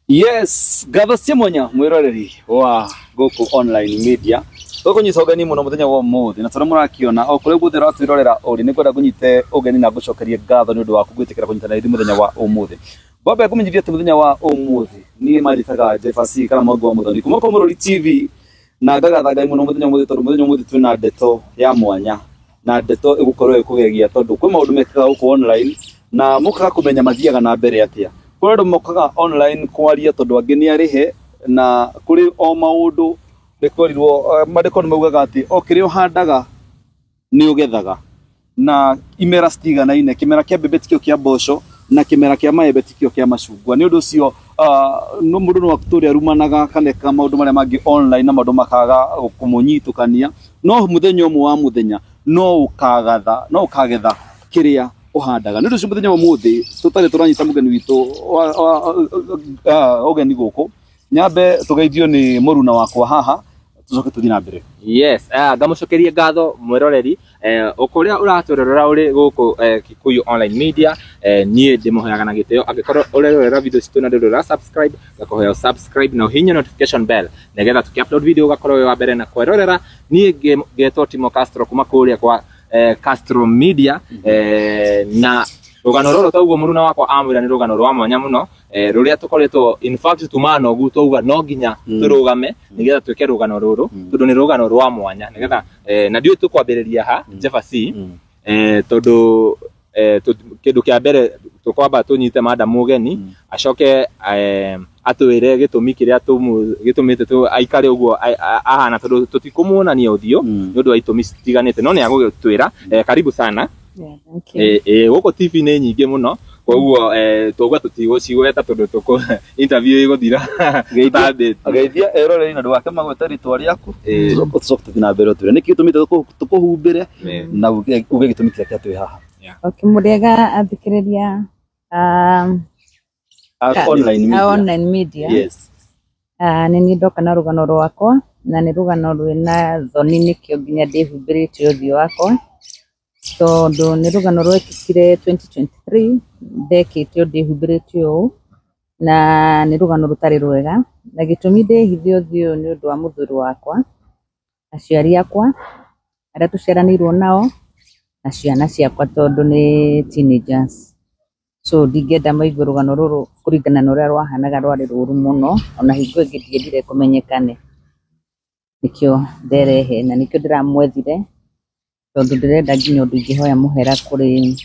Yes, ngatho cia mwanya mwiroreri wa guku online media. Tũkũnyita ũgeni mũno mũthenya wa ũmũthĩ na tũrĩa mũrakiona o kũrĩa guothe ũratwĩrorera ũrĩ, nĩ ngwenda ngũnyite ũgeni na ngũcokerie ngatho nĩ ũndũ waku gwĩtĩkĩra kũnyitanĩra ithuĩ mũthenya wa ũmũthĩ. Ngwamba ngũmenyithie atĩ mũthenya wa ũmũthĩ niĩ manjĩtaga Jefasi kana Mwangi wa Mũthoni kuma kwa Mũrũri TV, na ngagatha Ngai mũno mũthenya ũmũthĩ tondũ mũthenya ũmũthĩ twĩna ndeto ya mwanya na ndeto ĩgũkorwo ĩkũgegia tondũ kwĩ maũndũ mekĩkaga gũkũ online na mũkaga kũmenya mathiaga na mbere atĩa. Kũrĩ andũ mokaga online kwaria tondũ angĩ nĩ arĩhe, na kũrĩ o maũndũ rĩkorirwo maandĩko nĩ maugaga atĩ o kĩrĩa ũhandaga nĩ ũgethaga, na imera citiganaine, kĩmera kĩa mbembe tikĩo kĩa mboco na kĩmera kĩa maembe tikĩo kĩa macungwa. Nĩ ũndũ ũcio no mũndũ no atũre arumanaga kana ekaga maũndũ marĩa mangĩ online na maũndũ makaga kũmũnyitũkania, no mũthenya ũmwe wa mũthenya no ũkagatha, no ũkagetha kĩrĩa ũhandaga. Nĩ ũndũ ũcio mũthenya wa ũmũthĩ tũtarĩ tũranyita mũgeni witũ ũgeni gũkũ, nyambe tũgeithio nĩ mũruna wakwa haha, tũcoke tũthiĩ na mbere. Yes, ngamucokerie ngatho mwiroreri ũkũrĩa ũratwĩrorera ũrĩ gũkũ Kikuyu Online Media. Niĩ ndĩmũhoyaga na gĩtĩo, angĩkorwo ũrerorera video citũ na ndũrĩ ũra subscribe, ngakũhoya subscribe na ũhihinye notification bell nĩgetha tũkĩ upload video ũgakorwo wĩ wa mbere na kwerorera. Niĩ ngetwo Timo Castro kuma kũrĩa kwa Castro Media, na rũgano rũrũ toguo mũruna wakwa amwĩra nĩ rũgano rwa mwanya mũno, rũrĩa tũkoretwo in fact tuma nogu twauga no nginya tũrũgame nĩgetha twĩke rũgano rũrũ tondũ nĩ rũgano rwa mwanya nĩgetha na ndiũĩ tũkwambĩrĩria ha Jefferson, tondũ kĩndũ kĩa mbere tũkwamba tũnyite madam ũgeni acoke atwĩre gĩtũmi kĩrĩa gĩtũmĩte aikare ũguo ahana tondũ tũtikũmuonania ũthiũ nĩ ũndũ wa itũmi citiganĩte, no nĩ agũgĩtwĩra. Karibu sana. Yeah, thank you. Gũkũ TV nĩ nyingĩ mũno, koguo tũgua tũtigũcigweta tondũ tũkũ interview ĩgũthira tũtambĩtie. Geithia eroreri na ndũgake magwete rĩtwa rĩaku, tũcoke tũthiĩ na mbere ũtwĩre nĩkĩ gĩtũmĩte tũkũhumbĩre na uge gĩtũmi kĩrĩa kĩa twĩ haha. Okay, mũrĩega athikĩrĩria Online a media. Online media. Yes. Nĩ niĩ ndoka na rũgano rwakwa na nĩ rũgano rwĩna thoni, nĩkĩo nginya ndĩhumbĩrĩte ũthiũ wakwa tondũ nĩ rũgano rwekĩkire 2023, ndekĩte o ndĩhumbĩrĩte ũũ na nĩ rũgano rũtarĩ rwega, na gĩtũmi ndĩhithe ũthiũ nĩ ũndũ wa mũthuri wakwa, aciari akwa arĩa tũciaranĩirwo nao na ciana ciakwa tondũ nĩ teenagers, so ndingĩenda maigue rũgano rũrũ kũringana na ũrĩa rwahanaga, rwarĩ rũru mũno, ona hingo ĩngĩ ndiendire kũmenyekane, nĩkĩo nderehe na nĩkĩo ndĩramwethire tondũ ndĩrenda nginya ũndũ ingĩhoya mũhera kũrĩ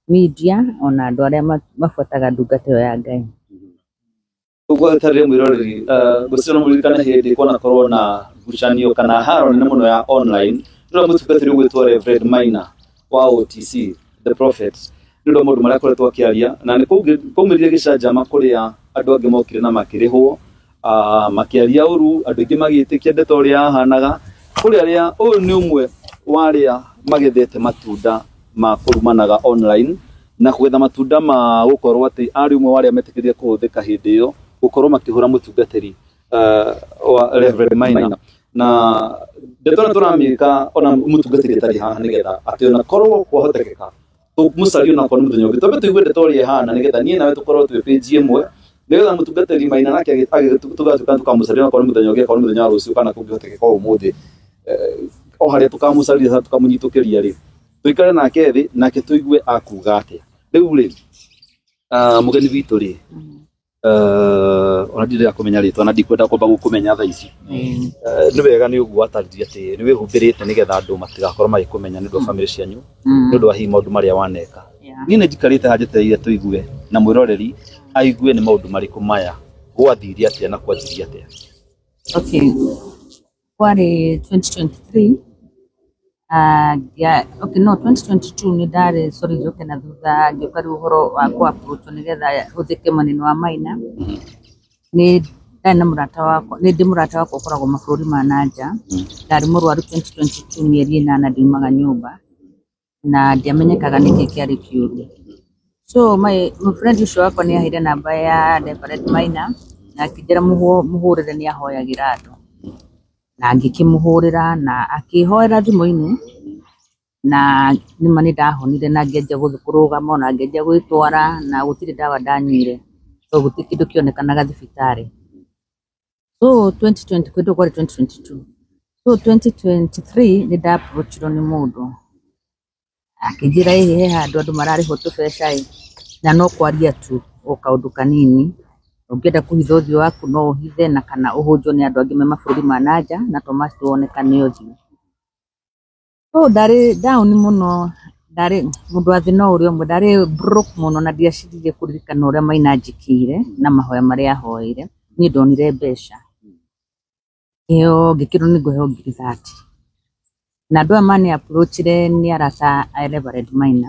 media ona andũ arĩa mabuataga ndungata ĩyo ya Ngai. Ũguo atarĩ mwĩroreri, ngwĩciria no mũririkane hĩndĩ kwanakorwo na ngucanio kana haro nene mũno ya online nĩ ũrĩa mũtungatĩri ũgwĩtwo Reverend Maina wa OTC The Prophet, nĩ ũndũ wa maũndũ marĩa akoretwo akĩaria, na nĩ kwaumĩrire gĩcanjama kũrĩa andũ angĩ mokire na makĩrĩhwo, makĩaria ũru, andũ aingĩ magĩtĩkia ndeto ũrĩa yahanaga. Kũrĩ arĩa, ũyũ nĩ ũmwe wa arĩa magethete matunda ma kũrumanaga online na kũgetha matunda ma gũkorwo atĩ arĩ ũmwe wa arĩa metĩkĩrire kũhũthĩka hĩndĩ ĩyo gũkorwo makĩhũra mũtungatĩri wa Reverend Maina, na ndeto ĩno tũramĩka ona mũtungatĩri atarĩ haha nĩgetha atĩ ona korwo kwahotekeka tũmũcarie onakorwo nĩ mũthenya ũngĩ, twambe tũigue ndeto ũrĩa ĩhana nĩgetha niĩ nawe tũkorwo twĩ page ĩmwe, nĩgetha mũtungatĩri Maina nake tũgatuĩka tũkamũcaria onakorwo nĩ mũthenya ũngĩ, akorwo nĩ mũthenya wa rũciũ kana kũngĩhotekeka o ũmũthĩ, o harĩa tũkamũcaria tũkamũnyitũkĩria rĩ, tũikare nake thĩ nake tũigue akuga atĩa. Rĩu rĩ, mũgeni witũ rĩ, ona ndirĩ kũmenya rĩtwa na ndikwenda kwamba gũkũmenya thaa ici. Nĩ wega nĩ ũguo watarĩria atĩ nĩ wĩhumbĩrĩte nĩgetha andũ matigakorwo magĩkũmenya nĩ ũndũ wa bamĩrĩ cianyu, nĩ ũndũ wa hihi maũndũ marĩa waneka. Niĩ nĩ njikarĩte haha njetereire tũigue na mwĩroreri aigue nĩ maũndũ marĩkũ maya, gwathire atĩa na kwanjirie atĩa. Okay, kwarĩ 2023, okay, no 2022 nĩ ndarĩ, sorry, njoke na thutha ngĩũka rĩu ũhoro wa kũ approach nĩgetha hũthĩke mwena-inĩ wa Maina. Nĩ ndarĩ na mũrata wakwa, nĩ ndĩ mũrata wakwa ũkoragwo mabũrũri ma na nja. Ndarĩ mũrwaru 2022, mĩeri 8 ndiumaga nyũmba na ndiamenyekaga nĩkĩ kĩarĩ kĩũru, so my friend ũcio wakwa nĩ aheire namba ya Reverend Maina na akĩnjĩra mũhũrĩre, nĩ ahoyagĩra andũ, na ngĩkĩmũhũrĩra na akĩhoera thimũ-inĩ na nĩma nĩ ndahonire na ngĩanjia gũthiĩ kũrũgama ona ngĩanjia gwĩtwara na gũtirĩ ndawa ndanyuire. Tondũ gũtirĩ kĩndũ kĩonekanaga thibitarĩ. So 2020 kwĩndũ kwarĩ 2022. So 2023 nĩ nda-approachirwo nĩ mũndũ akĩnjĩra ĩhĩ he handũ andũ mararĩhwo tũbeca ĩ na no kwaria tu o kaũndũ kanini, ũngĩenda kũhitha ũthiũ waku no ũhithe na kana ũhũnjwo nĩ andũ angĩ me mabũrũri ma nanja na to must wonekane ũthiũ. So ndarĩ down mũno, ndarĩ mũndũ wa thĩ no ũrĩa ũmwe, ndarĩ broke mũno na ndiacirire kũririkana ũrĩa Maina anjĩkĩire na mahoya marĩa ahoeire. Niĩ ndonire mbeca ngĩheo, ngĩkĩrwo nĩ ngũheo 30,000. Na andũ aya mani approachire nĩ arata a Reverend Maina,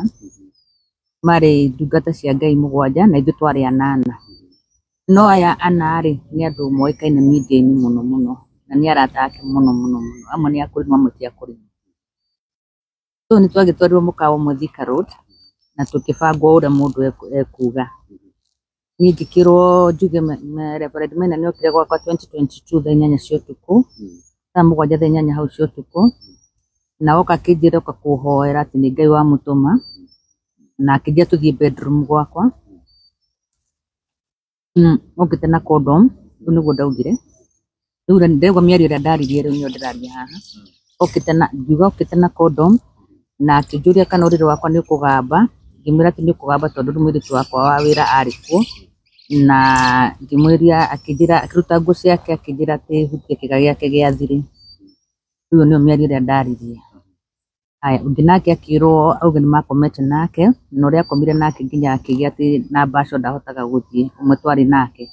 marĩ ndungata cia Ngai 7 na ithuĩ twarĩ 8. No aya 4 rĩ nĩ andũ moĩkaine media-inĩ mũno mũno na nĩ arata ake mũno mũno mũno, amwe nĩ akũrĩma amwe ti akũrĩma. So nĩ twagĩtwarirwo mũkawa ũmwe Thika Road na tũkĩbangwo ũrĩa mũndũ ekuga. Niĩ ngĩkĩrwo njuge Reverend Maina nĩ okire gwakwa 2022 thaa 8 cia ũtukũ, thaa 7 thaa 8 hau cia ũtukũ, na oka akĩnjĩra oka kũhoera atĩ nĩ Ngai wamũtũma, na akĩnjĩra tũthiĩ bedroom gwakwa. Okĩte na condom, rĩu nĩguo ndaugire. Rĩu ndĩraigua mĩario ĩrĩa ndaririe rĩu nĩyo ndĩraria haha. Okĩte na, ngiuga okĩte na condom, na akĩnjũria kana ũrĩrĩ wakwa nĩ ũkũgamba, ngĩmwĩra atĩ nĩ ũkũgamba tondũ rĩu mũirĩtu wakwa wa wĩra arĩ kuo, na ngĩmwĩria akĩnjĩra akĩruta nguo ciake akĩnjĩra atĩ hutie kĩga gĩake gĩa thiri. Rĩu nĩyo mĩario ĩrĩa ndaririe. Haya, ũngĩ nake akĩrwo auge nĩ makomete nake, na ũrĩa akomire nake nginya akĩgĩa atĩ na mbaco ndahotaga gũthiĩ, ũmwe twarĩ nake.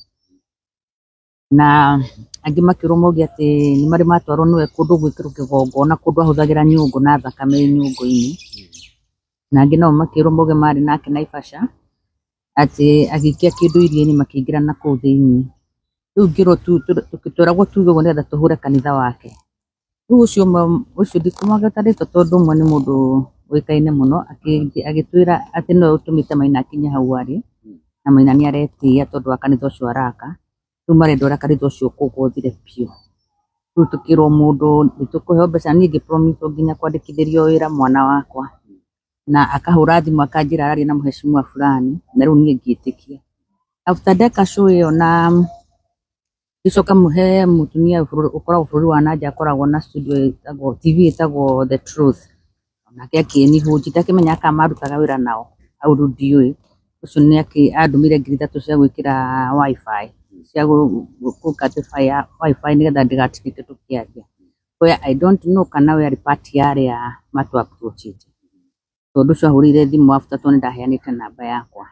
Na angĩ makĩrwo mauge atĩ nĩ marĩ matwarwo nĩwe kũndũ gwĩkĩrwo kĩgongona, kũndũ ahũthagĩra nyũngũ na thakame nyũngũ-inĩ. Na angĩ nao makĩrwo mauge marĩ nake Naivasha, atĩ agĩikia kĩndũ iria-inĩ makĩingĩra na kũu thĩiniĩ. Rĩu ngĩrwo tweragwo tuge ũguo nĩgetha tũhũre kanitha wake. Rĩu ũcio ũmwe ũcio ndikũmũgweta rĩtwa tondũ ũmwe nĩ mũndũ ũĩkaine mũno, agĩtwĩra atĩ nĩwe ũtũmĩte Maina akinye hau arĩ, na Maina nĩ aretĩĩa tondũ wa kanitha ũcio araka. Rĩu marenda ũrĩa kanitha ũcio ũkũgwa ũthire biũ. Rĩu tũkĩrwo mũndũ nĩ tũkũheo mbeca, niĩ ngĩ promise nginya kwandĩkithĩrio wĩra mwana wakwa, na akahũra thimũ akanjĩra araria na mheshimiwa fulani, na rĩu niĩ ngĩtĩkia. After ndeka show ĩyo na gĩcoka mũhe mũtumia ũkoragwo bũrũri wa nanja akoragwo na studio ĩtagwo TV ĩtagwo The Truth, nake akĩnihũnjia ndakĩmenya kana marutaga wĩra nao hau rĩu ndiũĩ. Ũcio nĩ andũmĩire 3,000 cia gwĩkĩra wifi, cia gũkatify wifi nĩgetha ndigatinĩke tũkĩaria. Where I don't know kana we arĩ part ya arĩa matũ approachĩte, tondũ ũcio ahũrĩire thimũ after tondũ nĩndaheanĩte namba yakwa.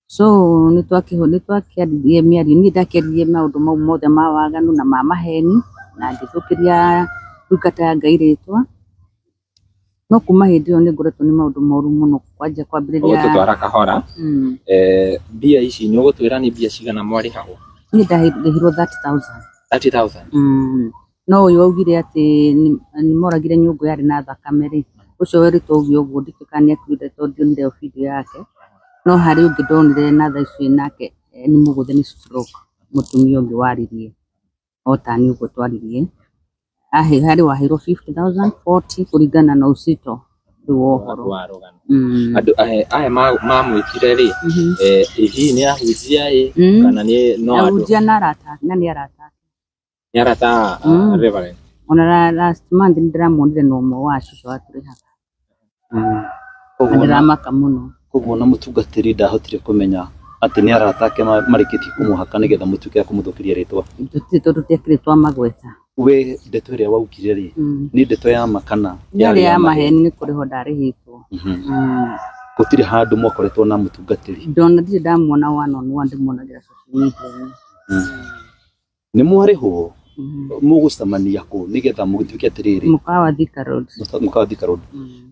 So nĩ twakĩaririe mĩario, niĩ ndakĩaririe maũndũ mau mothe ma waganu na ma maheni, na ngĩthũkĩria ndungata ya Ngai rĩtwa. No kuma hĩndĩ ĩyo nĩ ngoretwo nĩ maũndũ moru mũno kwanja kwambĩrĩria. Ũgũtũtwara kahora. Mbia ici nĩ ũgũtwĩra nĩ mbia cigana mwarĩhagwo? Niĩ ndarĩhirwo 30,000. 30,000? No ũyũ augire atĩ nĩ moragire nyũngũ yarĩ na thakame rĩ, ũcio werĩtwo auge ũguo ndikĩũĩ kana nĩ akuire tondũ ndionire video yake. No harĩ ũngĩ ndonire na thaa icio nake nĩ mũgũthe nĩ stroke, mũtumia ũngĩ waririe o ta niĩ ũguo twaririe. Harĩ waheirwo 50,000, 40 kũringana na ũcito rĩu wa ũhoro. Wa rũgano. Andũ aya mamwĩtire rĩ, hihi nĩ ahunjia ĩ kana nĩ no andũ? Ahunjia na arata, na nĩ arata. Nĩ arata a Reverend? Ona last month nĩ ndĩramuonire na ũmwe wa acio atũrĩhaga. Na ndĩramaka mũno. Koguo na mũtungatĩri ndahotire kũmenya atĩ nĩ arata ake marĩkĩtie kũmũhaka nĩgetha mũtuĩke a kũmũthũkĩria rĩtwa. Tũtirĩ tondũ tũtiakĩrĩ twamagweta. We ndeto ĩrĩa waugire rĩ, nĩ ndeto ya ma kana yarĩ ya maheni? Nĩ kũrĩhwo ndarĩhĩtwo. Gũtirĩ handũ mwakoretwo na mũtungatĩri? Ndona ndirĩ ndamuona one on one, ndĩmuonagĩra social media-inĩ. Nĩ mwarĩhwo mũgũcemania kũ nĩgetha mũgĩtuĩke atĩrĩrĩ? Mũkawa Thika Road. Mũkawa Thika Road.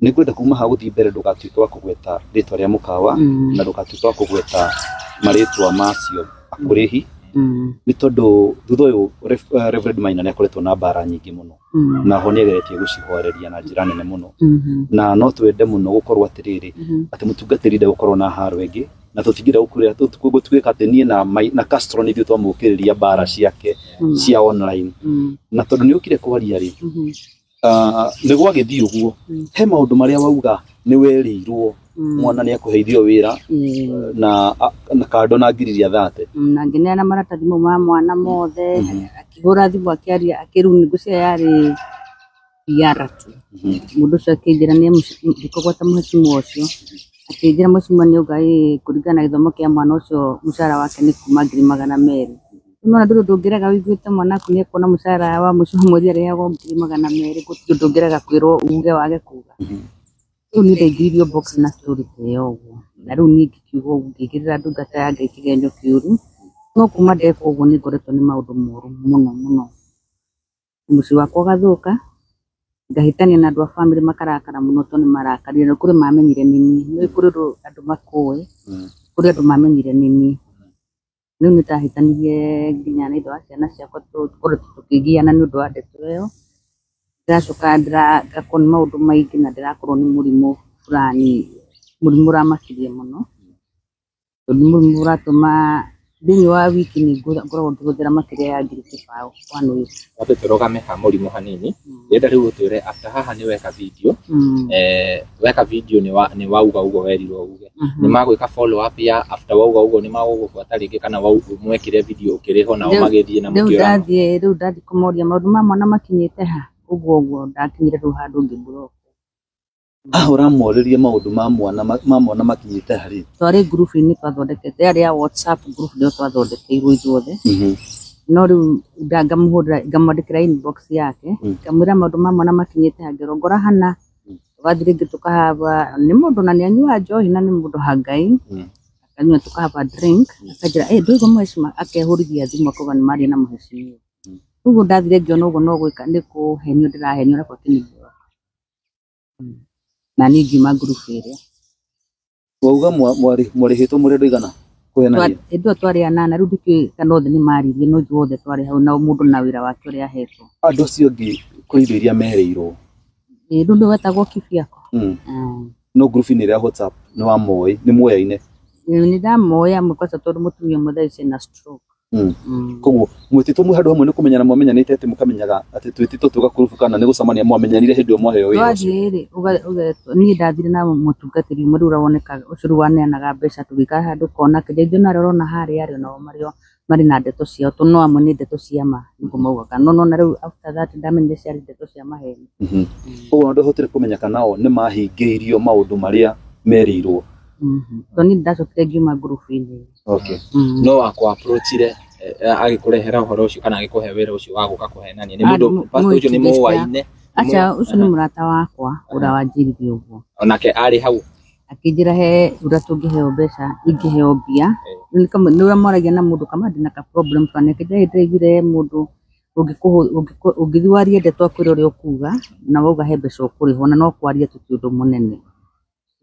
Nĩ ngwenda kuma haha gũthiĩ mbere ndũgatuĩke wa kũgweta rĩtwa rĩa mũkawa na ndũgatuĩke wa kũgweta marĩtwa macio akũrĩhi, nĩ tondũ thutha ũyũ Reverend Maina nĩ akoretwo na mbara nyingĩ mũno, na ho nĩ ageretie gũcihoreria na njĩra nene mũno, na no twende mũno gũkorwo atĩrĩrĩ atĩ mũtungatĩri ndegũkorwo na haro ĩngĩ, na tũtingĩenda gũtuĩka atĩ niĩ na Castro nĩ ithuĩ twamũkĩrĩria mbara ciake cia online. Na tondũ nĩ ũkire kwaria rĩ, nĩ gwagĩthiĩ ũguo, he maũndũ marĩa wauga nĩ werĩirwo Mwana nĩ akũheithio wĩra na na kando na ngiri iria 30. Na ngĩneana maratathi mau ma mwana mothe, akĩhũra thimũ akĩaria akĩrũ ngwĩciria yarĩ PR tu. Mũndũ ũcio akĩnjĩra nĩ ndikũgweta mũhecimiwa ũcio, akĩnjĩra mũhecimiwa nĩ auga ĩ kũringana na gĩthomo kĩa mwana ũcio mũcara wake nĩ kuma 200,000. Nĩwona ndũrĩ ũndũ ũngĩrega ũiguĩte mwana waku nĩ ekuona mũcara wa mũico wa mweri arĩhagwo 200,000, gũtirĩ ũndũ ũngĩrega kwĩrwo uge wage kuga. Rĩu niĩ ndaingĩririo box na story ta ĩyo ũguo, na rĩu niĩ ngĩkiuga ũguo ngĩigĩrĩra ndungata ya Ngai kĩgenyo kĩũru, no kuma ndekwo ũguo nĩ ngoretwo nĩ maũndũ moru mũno mũno. Mũciĩ wakwa ũgathũka, ngahĩtania na andũ a bamĩrĩ makarakara mũno tondũ nĩ marakarire, na kũrĩ mamenyire nĩ niĩ, nĩ kũrĩ ũndũ andũ makũĩ, kũrĩ andũ mamenyire nĩ niĩ. Rĩu nĩ ndahĩtanirie nginya na ithe wa ciana ciakwa tũkoretwo tũkĩgiana nĩ ũndũ wa ndeto ĩyo. Ndĩracoka ngakorwo nĩ maũndũ maingĩ na ndĩrakorwo nĩ mũrimũ fulani, mũrimũ ũramakirie mũno, tondũ nĩ mũrimũ ũratũma thĩinĩ wa wiki nĩ ngoragwo ngĩhũthĩra makĩria ya 20,000 one week. Wambe tũrũgame ha mũrimũ hanini. Ndĩrenda rĩu ũtwĩre after haha nĩ weka video, weka video nĩ wauga ũguo werirwo uge, nĩ magwĩka follow up ya after wauga ũguo, nĩ magũgũbuata rĩngĩ kana mwekire video ũkĩrĩhwo nao magĩthiĩ na Rĩu mũkĩorana? Ndathiĩ rĩu ndathiĩ kũmoria maũndũ ma mwana makinyĩte ha, ũguo ũguo ndakinyire rĩu handũ ngĩ block. Haha ũramorĩria maũndũ ma mwana ma mwana makinyĩte harĩ? Twarĩ ngurubu-inĩ twathondekete, yarĩ ya WhatsApp group nĩyo twathondekeirwo ithuothe, no rĩu ngamũhũrĩra ngamwandĩkĩra inbox yake, ngamwĩra maũndũ ma mwana makinyĩte ha, ngĩrongora hana, tũgathiĩ rĩngĩ tũkahaba, nĩ mũndũ na nĩ anyuaga njohi na nĩ mũndũ wa Ngai, akanyua tũkahaba drink, akanjĩra ĩ ndũigua mũhecima, akehũrithia thimũ akauga nĩ maria na mũhecimiwa. Ũguo ndathire ngĩona ũguo no gwĩka nĩ kũhenio ndĩrahenio arabu akĩniblock. Na niĩ ngiuma ngurubu ĩrĩa. Wauga mwarĩhĩtwo mũrĩ andũ aigana kũhenania? Hĩndĩ ĩyo twarĩ anana, rĩu ndikĩũĩ kana othe nĩ maririe, no ithuothe twarĩ hau na o mũndũ na wĩra wake ũrĩa ahetwo. Andũ acio angĩ kũrĩ indo iria merĩirwo? Ĩ rĩu nĩ wetagwo Kibiako. No ngurubu-inĩ ĩrĩa ya WhatsApp nĩ wamoĩ, nĩ muoyaine? Nĩ ndamoĩ amwe kwanza tondũ mũtumia ũmwe thaa ici ena stroke. Koguo mwĩtĩtwo mwĩ handũ hamwe nĩ kũmenyana mwamenyanĩte atĩ mũkamenyaga atĩ twĩtĩtwo twĩ gakurubu kana nĩ gũcemania mwamenyanire hĩndĩ ĩyo mwaheo wĩra ũcio? Twathiĩ rĩ, ũgetwo, niĩ ndathire na mũtungatĩri ũmwe rĩu ũrĩa wonekaga ũcio rĩu waneanaga mbeca, tũgĩikara handũ kona kĩrĩa ithuĩ narĩo ũrona harĩa arĩ onao marĩ marĩ na ndeto ciao, tondũ no amwe nĩ ndeto cia ma nĩguo maugaga, no nona rĩu after that ndamenyire ciarĩ ndeto cia maheni. Koguo ndwahotire kũmenya kana o nĩ mahingĩirio maũndũ marĩa merĩirwo? Tondũ niĩ ndacokire ngiuma ngurubu-inĩ. Okay. No akũ approachire agĩkũrehera ũhoro ũcio kana agĩkũhe wĩra ũcio wa gũka kũhenania nĩ mũndũ pastor ũcio nĩ mũwaine? Aca, ũcio nĩ mũrata wakwa ũrĩa wanjĩrire ũguo. Onake arĩ hau? Akĩnjĩra he ũrĩa tũngĩheo mbeca, ingĩheo mbia. Nĩ ũrĩa mwaragia na mũndũ kama ndĩna ka problem fulani, akĩnjĩra ĩ ndĩraiguire mũndũ ũngĩthiĩ warie ndeto akwĩre ũrĩa ũkuga na wauga he mbeca ũkũrĩhwo na no kwaria tu ti ũndũ mũnene.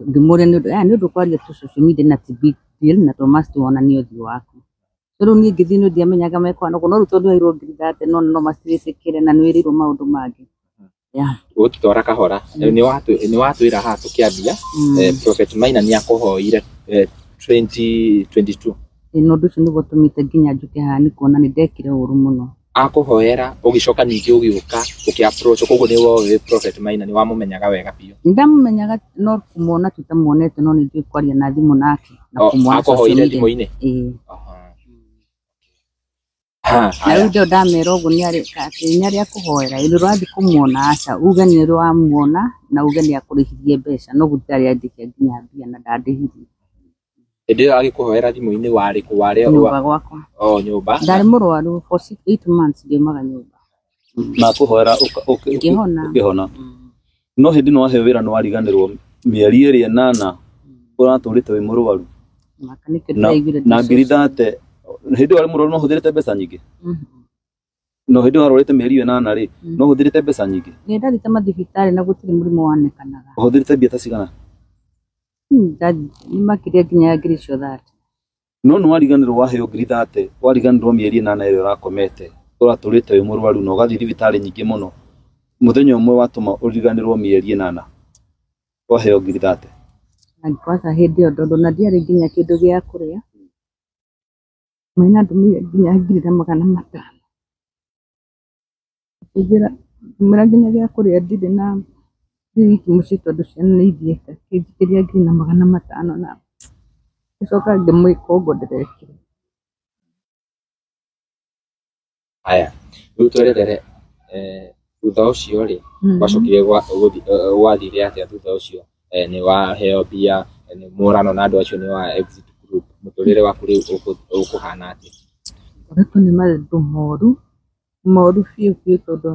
Ngĩmũria nĩ ũndũ nĩ ũndũ kwaria tu social media na ti big deal na to must wonanie ũthiũ waku. So rĩu niĩ ngĩthiĩ nĩ ndiamenyaga mekwana ũguo, no rĩu tondũ heirwo 30,000 no no maciĩtĩkĩre na nĩ wĩrĩirwo maũndũ mangĩ. Yeah. Gũtũtwara kahora, nĩ watwĩra haha tũkĩambia, Prophet Maina nĩ akũhoire 2022. Ĩ, na ũndũ ũcio nĩguo ũtũmĩte nginya njũke haha, nĩ kuona nĩ ndekire ũru mũno. Akũhoera ũgĩcoka ningĩ ũgĩũka ũkĩ approach, koguo nĩ woĩ Prophet Maina, nĩ wamũmenyaga wega biũ? Nĩ ndamumenyaga no kũmuona tutamuonete, no nĩ njũĩ kwaria na thimũ nake na kũmuona social Akũhoire media. thimũ-inĩ? Ĩĩ. Ha, Na haya. rĩu ndio ndamera ũguo nĩ arĩ atĩ nĩ arĩ akũhoera ĩndĩ ũrathiĩ kũmuona, aca uge nĩ ũrĩ wamuona na uge nĩ akũrĩhirie mbeca, no gũtirĩ andĩhia nginya mbia na ndandĩhirie. Hĩndĩ ĩyo agĩkũhoera thimũ-inĩ warĩ kũ? Warĩ Nyũmba gwakwa. O nyũmba. Ndarĩ mũrwaru for 8 months ndiumaga nyũmba. Na kũhoera Ngĩhona. Ũkĩhona. No hĩndĩ ĩno waheo wĩra nĩ wariganĩrwo mĩeri ĩrĩ ĩnana ũratũrĩte wĩ mũrwaru? Maka nĩkĩo Na, ndĩraiguire na 30,000 hĩndĩ ĩyo warĩ mũrwaru no ũhũthĩrĩte mbeca nyingĩ? No hĩndĩ ĩyo warwarĩte mĩeri ĩyo ĩnana rĩ, no ũhũthĩrĩte mbeca nyingĩ? Nĩ ndathiĩte mathibitarĩ na gũtirĩ mũrimũ wonekanaga. Ũhũthĩrĩte mbia ta cigana? Nĩ makĩria nginya ya ngiri icio 30. No nĩ wariganĩrwo waheo 30,000, wariganĩrwo mĩeri ĩnana ĩrĩa ũrakomete ũratũrĩte wĩ mũrwaru na ũgathiĩ thibitarĩ nyingĩ mũno, mũthenya ũmwe watũma ũriganĩrwo mĩeri ĩnana waheo 30,000? Na kwanza hĩndĩ ĩyo tondũ na ndiarĩ nginya kĩndũ gĩa kũrĩa, maina ndũmĩire nginya 1,500, ngĩra ngĩmwĩra nginya gĩa kũrĩa ndirĩ na. Ndĩ wiki mũciĩ tondũ ciana nĩ ithiĩte, akĩnjikĩria 1,500 na ngĩcoka ngĩmwĩka ũguo ndĩrekire. Aya, rĩu twerethere thutha ũcio rĩ, gwacokire gwathire atĩa thutha ũcio? Nĩ waheo mbia, nĩ mũrano na andũ acio nĩ wa exit group, mũtũrĩre waku rĩu ũkũhana atĩa? Ngoretwo nĩ maũndũ moru, moru biũ biũ tondũ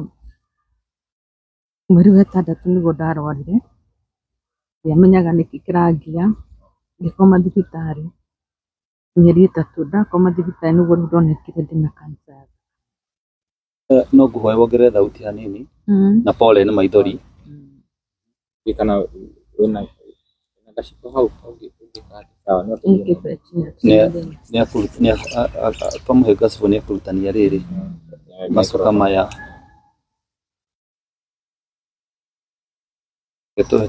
mweri wa ĩtandatũ nĩguo ndarwarire, ndiamenyaga nĩkĩ kĩrangia, ngĩkoma thibitarĩ mĩeri 3, ndakoma thibitarĩ nĩguo rĩu ndonekire ndĩna cancer. No ngũhoe wongerere thauti hanini na pole nĩ maithori. Kana wĩna gacibũ hau ũngĩka sawa, no tũthiĩ na Twamũhe gacibũ nĩ ekũrutania rĩrĩ macuka maya.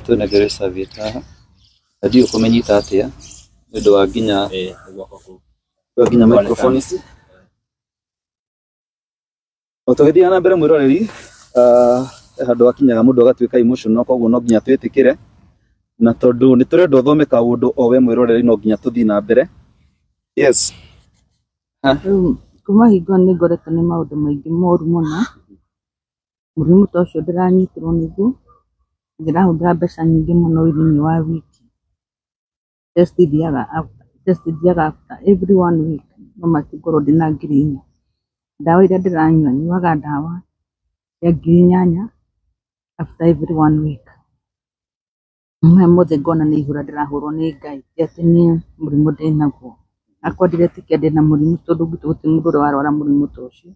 Tũnengere serviette haha. Na ndiũĩ ũkũmĩnyita atĩa nĩ ũndũ wa nginya microphone ici. O tũgĩthiaga na mbere mwĩroreri, handũ hakinyaga mũndũ agatuĩka emotional, koguo no nginya twĩtĩkĩre, na tondũ nĩ tũrenda ũthome kaũndũ o we mwĩroreri no nginya tũthiĩ na mbere. Yes. Rĩu kuma hingo nĩ ngoretwo nĩ maũndũ maingĩ moru mũno. Mũrimũ ta ũcio ndĩranyitirwo nĩguo, ndĩrahũthĩra mbeca nyingĩ mũno thĩinĩ wa wiki. Test thiaga after every 1 week, no matingorwo ndĩna 4,000. Ndawa iria ndĩranyua, nyuaga ndawa ya 8,000 after every 1 week. Maya mothe ngona nĩ ihũra ndĩrahũrwo nĩ Ngai, ti atĩ nĩ mũrimũ ndĩnaguo. Hakwa ndiretĩkia ndĩna mũrimũ tondũ gwitũ gũtirĩ mũndũ ũrĩ warwara mũrimũ ta ũcio.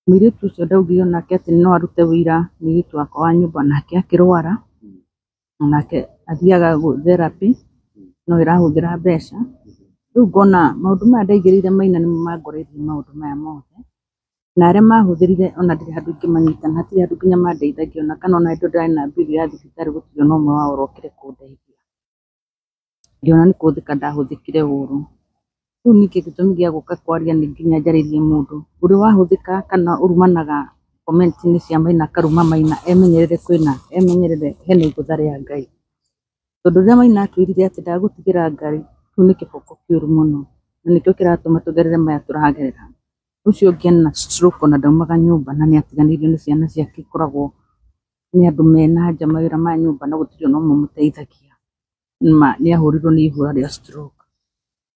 Mũirĩtu ũcio ndaugire onake atĩ no arute wĩira, mũirĩtu wakwa wa nyũmba nake akĩrwara, onake athiaga therapy, no ĩrahũthĩra mbeca. Rĩu ngona maũndũ maya ndaigĩrĩire Maina nĩmo mangoreirie maũndũ maya mothe. Na arĩa mahũthĩrire ona ndirĩ handũ ingĩmanyita, na hatirĩ handũ nginya mandeithagia ona kana ona hĩndĩ ĩyo ndĩrarĩ na bill ya thibitarĩ gũtirĩ ona ũmwe wao ũrokire kũndeithia. Ngĩona nĩ kũhũthĩka ndahũthĩkire ũru. Rĩu ningĩ gĩtũmi gĩa gũka kwaria nĩ nginya njarĩrie mũndũ ũrĩ wahũthĩka kana ũrumanaga comment-inĩ cia Maina akaruma Maina emenyerere kwĩna emenyerere hena igũtha rĩa Ngai. Tondũ rĩrĩa Maina atwĩrire atĩ ndagũtigĩra Ngai, kĩu nĩ kĩboko kĩũru mũno na nĩkĩo kĩratũma tũgerere maya tũragerera. Ũcio ũngĩ ena stroke ona ndaumaga nyũmba na nĩ atiganĩirio nĩ ciana ciake ikoragwo nĩ andũ mena nja mawĩra ma nyũmba na gũtirĩ ona ũmwe ũmũteithagia. Nĩ ahũrirwo nĩ ihũra rĩa stroke.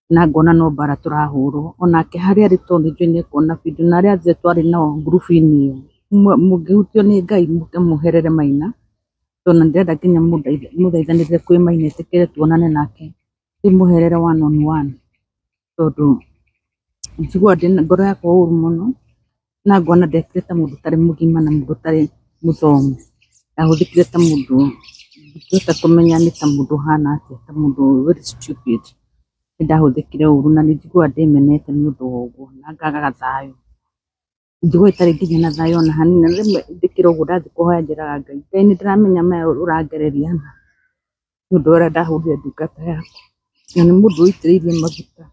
Na ngona no mbara tũrahũrwo onake harĩa arĩ tondũ nĩ njũĩ nĩ ekuona video na arĩa othe twarĩ nao ngurubu-inĩ ĩyo mũngĩhutio nĩ Ngai mũke mũherere Maina tondũ na ndĩrenda nginya mũthaithanĩrĩre kwĩ Maina ĩtĩkĩre tuonane nake ndĩmũherere one on one tondũ njiguaga ndĩna ngoro yakwa ũru mũno na ngona ndekire ta mũndũ ũtarĩ mũgima na mũndũ ũtarĩ mũthomu. Ndahũthĩkire ta mũndũ ndingĩhota kũmenya nĩ ta mũndũ ũhana atĩa, ta mũndũ very stupid. Nĩ ndahũthĩkire ũru na nĩ njiguaga ndĩmenete nĩ ũndũ wa ũguo na ngagaga thayũ. Njiguaga itarĩ nginya na thayũ ona hanini na rĩmwe ndĩkĩra ũguo ndathiĩ kũhoya njĩraga Ngai, Ngai nĩ ndĩramenya maya ũrangereria nĩ ũndũ wa ũrĩa ndahũrire ndungata yaku na nĩ mũndũ ũitĩrĩirie maguta.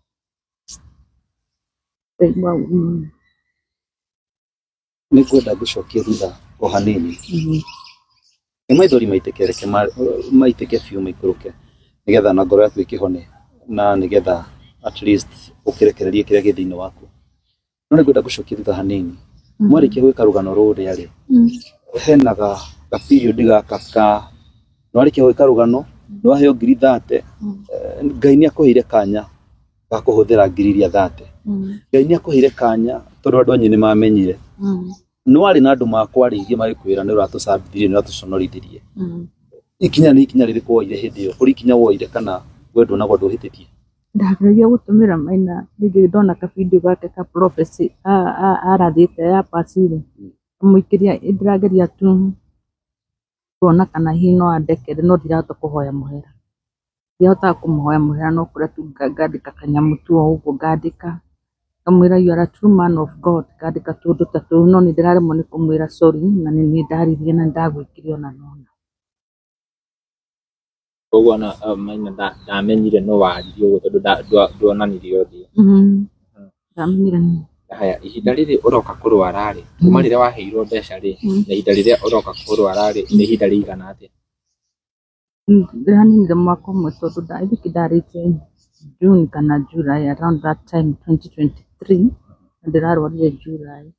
Ndaigua ũru mũno. Nĩ ngwenda ngũcokie thutha o hanini. Nĩ maithori maitĩke, reke maitĩke biũ maikũrũke nĩgetha na ngoro yaku ĩkĩhone na nĩgetha at least ũkĩrekererie kĩrĩa gĩ thĩinĩ waku. No nĩ ngwenda ngũcokie thutha hanini. Mwarĩkia gwĩka rũgano rũrĩa rĩ, hena ga period gaka ka nĩwarĩkia gwĩka rũgano nĩwaheo 30,000, Ngai nĩ akũheire kanya ga kũhũthĩra 30,000. Ngai nĩ akũheire kanya tondũ andũ anyu nĩ mamenyire. Nĩwarĩ na andũ makwarĩirie magĩkwĩra nĩ ũratũcambithirie, nĩ ũratũconorithirie. Ikinya nĩ ikinya rĩrĩkũ woire hĩndĩ ĩyo? Kũrĩ ikinya woire kana we nduonagwo ndũhĩtĩtie? Ndageragia gũtũmĩra Maina rĩngĩ ndona ka video gake ka prophecy arathĩte ya pasire mũikĩria ndĩrageria tu kuona kana hihi no andekere no ndirahota kũhoya mũhera. Ndihotaga kũmũhoya mũhera no kũrĩa tu ngandĩka kanyamũ tu o ũguo ngandĩka ngamwĩra you are a true man of God, ngandĩka tũndũ ta tũu no nĩ ndĩraremwo nĩ kũmwĩra sorry na nĩ niĩ ndaririe na nĩ ndagwĩkire ona nona. Koguo ona Maina ndamenyire no waririe ũguo tondũ nduonanirie ũthiũ. Ndamenyire nĩ. Haya, ihinda rĩrĩ ũroka kũrwara rĩ, kuma rĩrĩa waheirwo mbeca rĩ, na ihinda rĩrĩa ũroka kũrwara rĩ, nĩ ihinda rĩigana atĩa? Ndĩraninire mwaka ũmwe tondũ I think ndarĩte June kana July around that time 2023, na ndĩrarwarire July,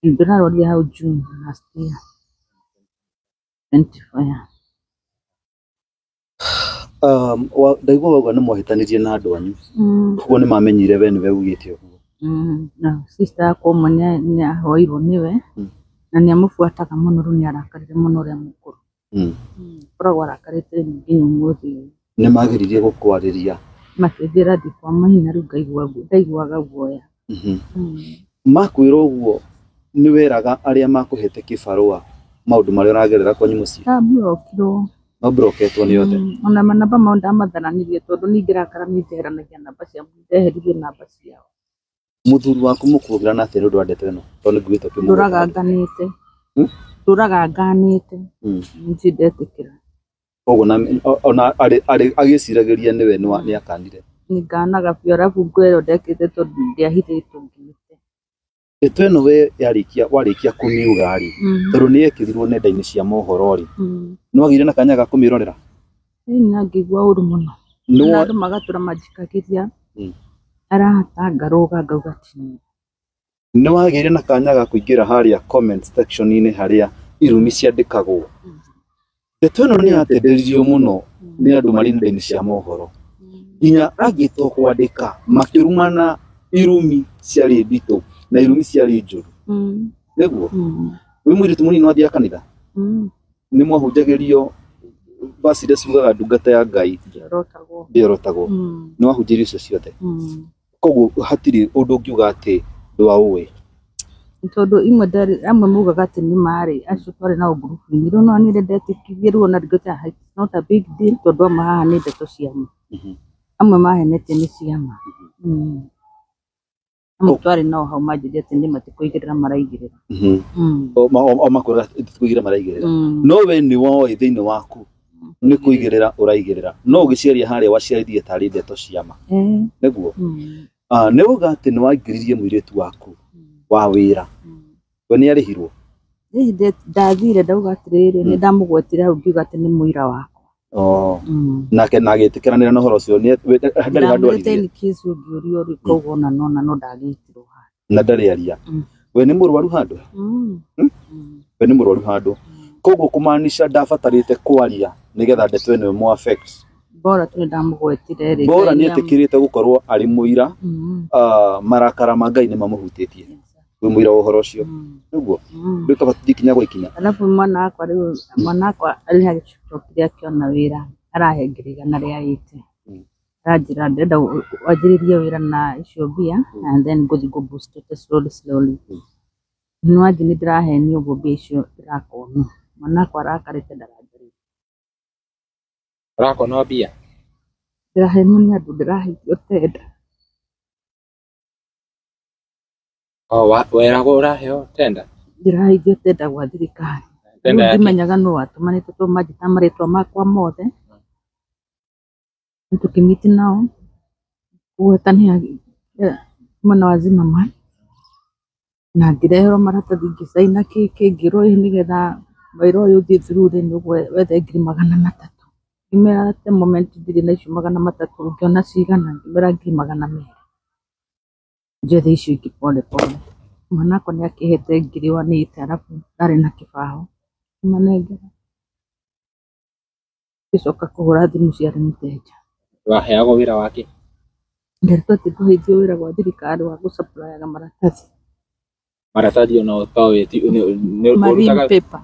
ndĩrarwarire hau June last year 24, yeah. Ndaigua wauga nĩ mwahĩtanirie na andũ anyu, koguo nĩ mamenyire we nĩwe ugĩte ũguo. Na sister yakwa ũmwe nĩ ahoirwo nĩwe, na nĩ amũbuataga mũno, rĩu nĩ arakarire mũno ũrĩa mũkũrũ. Koragwo arakarĩte nginya ũmũthĩ ũyũ. Nĩ mageririe gũkwarĩria? Makĩnjĩra thiĩ kwa Maina, rĩu ngaigua ndaiguaga guoya. Makwĩra ũguo nĩ weraga arĩa makũhete kĩbarũa maũndũ marĩa ũragerera kwanyu mũciĩ? Ndamburokirwo. Maburoketwo nĩ othe? Ona manamba mao ndamatharanirie tondũ ningĩrakara niĩ njeheranagia namba ciao, ndeheririe namba ciao. Mũthuri waku mũkũgĩra atĩa nĩ ũndũ wa ndeto ĩno, tondũ nĩ nguĩte ũkĩmũgweta? Ndũraga nganĩte. Ndũraga nganĩte. Ndirĩ ndetĩkĩra. Koguo ona arĩ agĩciragĩria nĩwe nĩ akanire? Nĩnganaga biũ, arabu ngwĩrwo ndekĩte tondũ ndiahithĩtwo nginyĩte. Ndeto ĩno we warĩkia kũmiuga rĩ, tondũ nĩ yekĩrirwo nenda-inĩ cia mohoro rĩ, nĩ wagĩire na kanya ga kũmĩrorera? Ĩĩ, na ngĩigua ũru mũno. Na andũ magatũra manjikagĩria, arahata ngarũga ngauga ti niĩ. Nĩ wagĩire na kanya ga kũingĩra harĩa comment section-inĩ harĩa irumi ciandĩkagwo? Ndeto ĩno nĩ yatenderirio mũno nĩ andũ marĩ nenda-inĩ cia mohoro, nginya angĩ to kwandĩka makĩrumana irumi ciarĩ nditũ na irumi ciarĩ njũru. Nĩguo? Wĩ mũirĩtu mũnini wathiaga kanitha? Nĩ mwahunjagĩrio verse iria ciugaga ndungata ya Ngai Ndĩorotagwo. Ndĩorotagwo. Nĩ wahunjĩirio icio ciothe? Koguo hatirĩ ũndũ ũngiuga atĩ ndwaũĩ? Tondũ imwe ndarĩ, amwe maugaga atĩ nĩ marĩ acio twarĩ nao ngurubu-inĩ, rĩu no niĩ ndetĩkirie, rĩu ona ngĩta it's not a big deal tondũ amwe haha nĩ ndeto cia ma, amwe mahenetie nĩ cia ma. Amwe twarĩ nao hau manjĩrire atĩ nĩ matikũigĩrĩra maraigĩrĩra. O makwĩra tikũigĩrĩra maraigĩrĩra, no we nĩ woĩ thĩinĩ waku nĩ kũigĩrĩra ũraigĩrĩra, no ũgĩciaria harĩa waciaririe tarĩ ndeto cia ma. Nĩguo? Nĩ uga atĩ nĩ waingĩririe mũirĩtu waku wa wĩra, we nĩ arĩhirwo? Ndathire ndauga atĩrĩrĩ, nĩ ndamũgwetire hau ngiuga atĩ nĩ mũira wakwa. Nake na agĩtĩkĩranĩra na ũhoro ũcio, ndarĩ handũ Ndamwĩrĩte aririe? In case ũngĩũrio rĩ, koguo ona nona no ndagĩtirwo handũ. Na ndarĩ aria? We nĩ mũrwaru handũ? We nĩ mũrwaru handũ, koguo kũmaanisha ndabatarĩte kwaria nĩgetha ndeto ĩno ĩmũ affect. Bora tu nĩ ndamũgwetire rĩ. Bora nĩ etĩkĩrĩte gũkorwo arĩ mũira, marakara ma Ngai nĩ mamũhutĩtie, wĩ mũira wa ũhoro ũcio. Nĩguo? Rĩu kaba tũthiĩ ikinya gwa ikinya. Alafu mwana wakwa rĩu, mwana wakwa nĩ agĩcokire akĩona wĩra, arahe ngiri 180. Aranjĩra ndĩrenda wanjĩrĩrie wĩra na icio mbia and then ngũthiĩ ngũ boost slowly slowly. Nĩ wanjĩ nĩ ndĩrahenio ũguo, mbia icio ndĩrakonwo. Mwana wakwa arakarĩte ndaranjarĩria. Ũrakonwo mbia? Ndĩrahenio nĩ andũ, ndĩraheithio tenda. Weragwo ũraheo tenda? Ndĩraheithio tenda gwa thirikari. Tenda Rĩu ya kĩ? Ndimenyaga nũ watũmanĩte tondũ manjĩta marĩtwa makwa mothe. Nĩ tũkĩmiti nao kũgwetania mwena wa Zimmerman, na ngĩreherwo maratathi ngĩcaina kĩ ngĩrwo ĩ nĩgetha wĩra ũyũ ũthiĩ through rĩ, nĩ wethe 300,000. Ngĩmera at the moment ndirĩ na icio 300, ũngĩona cigana? Ngĩmera 200,000, njethe icio ingĩ pole pole. Mwana wakwa nĩ akĩhete 180,000, arabu ndarĩ na kĩbaũ ngĩmanengera, ngĩcoka kũhũra thimũ ciarĩ mũteja. Waheagwo wĩra wake? Nderetwo atĩ ngũheithio wĩra gwa thirikari wa gũcapurayaga maratathi. Maratathi ona ũtoĩ nĩ Marine ũrutaga paper.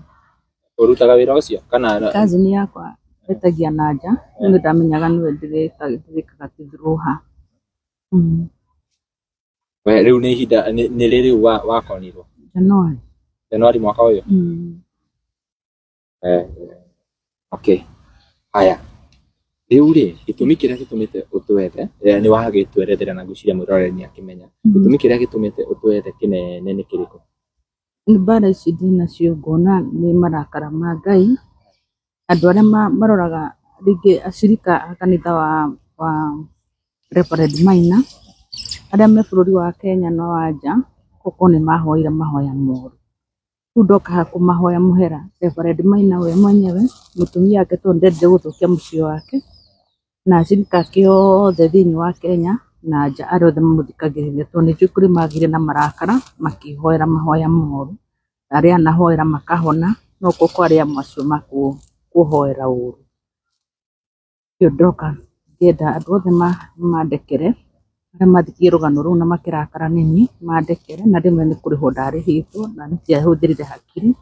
Ũrutaga wĩra ũcio kana? Kazini yakwa etagia na nja, rĩu nĩ ndamenyaga nĩwe ndĩrĩkaga tithurũha. We rĩu nĩ ihinda nĩ rĩ rĩu wakonirwo? January. Januari mwaka ũyũ? Mm. Okay, haya, rĩu rĩ, gĩtũmi kĩrĩa gĩtũmĩte ũtwethe, nĩ wagĩtwerethera na ngwĩciria mwĩroreri nĩ akĩmenya. Gĩtũmi kĩrĩa gĩtũmĩte ũtwethe kĩnene nĩ kĩrĩkũ? Nĩ mbara ici ndĩ nacio, ngona nĩ marakara ma Ngai. Andũ arĩa maroraga rĩngĩ acirika a kanitha wa Reverend Maina Arĩa me bũrũri wa Kenya na wa nja gũkorwo nĩ mahoire mahoya moru. Rĩu ndoka haha kũmahoya mũhera Reverend Maina we mwenyewe, mũtumia wake tondũ ndendire gũthũkia mũciĩ wake, na acirika ake othe thĩinĩ wa Kenya na nja arĩa othe mamũthikagĩrĩria tondũ nĩ njũĩ kũrĩ magĩire na marakara makĩhoera mahoya moru, arĩa anahoera makahona, no gũkorwo kwarĩ amwe acio makũhoera ũru. Nĩkĩo ndoka ngĩenda andũ othe mandekere arĩa mathikirie rũgano rũu na makĩrakara nĩniĩ mandekere, na rĩmwe nĩ kũrĩhwo ndarĩhĩtwo na ndiahũthĩrire hakiri,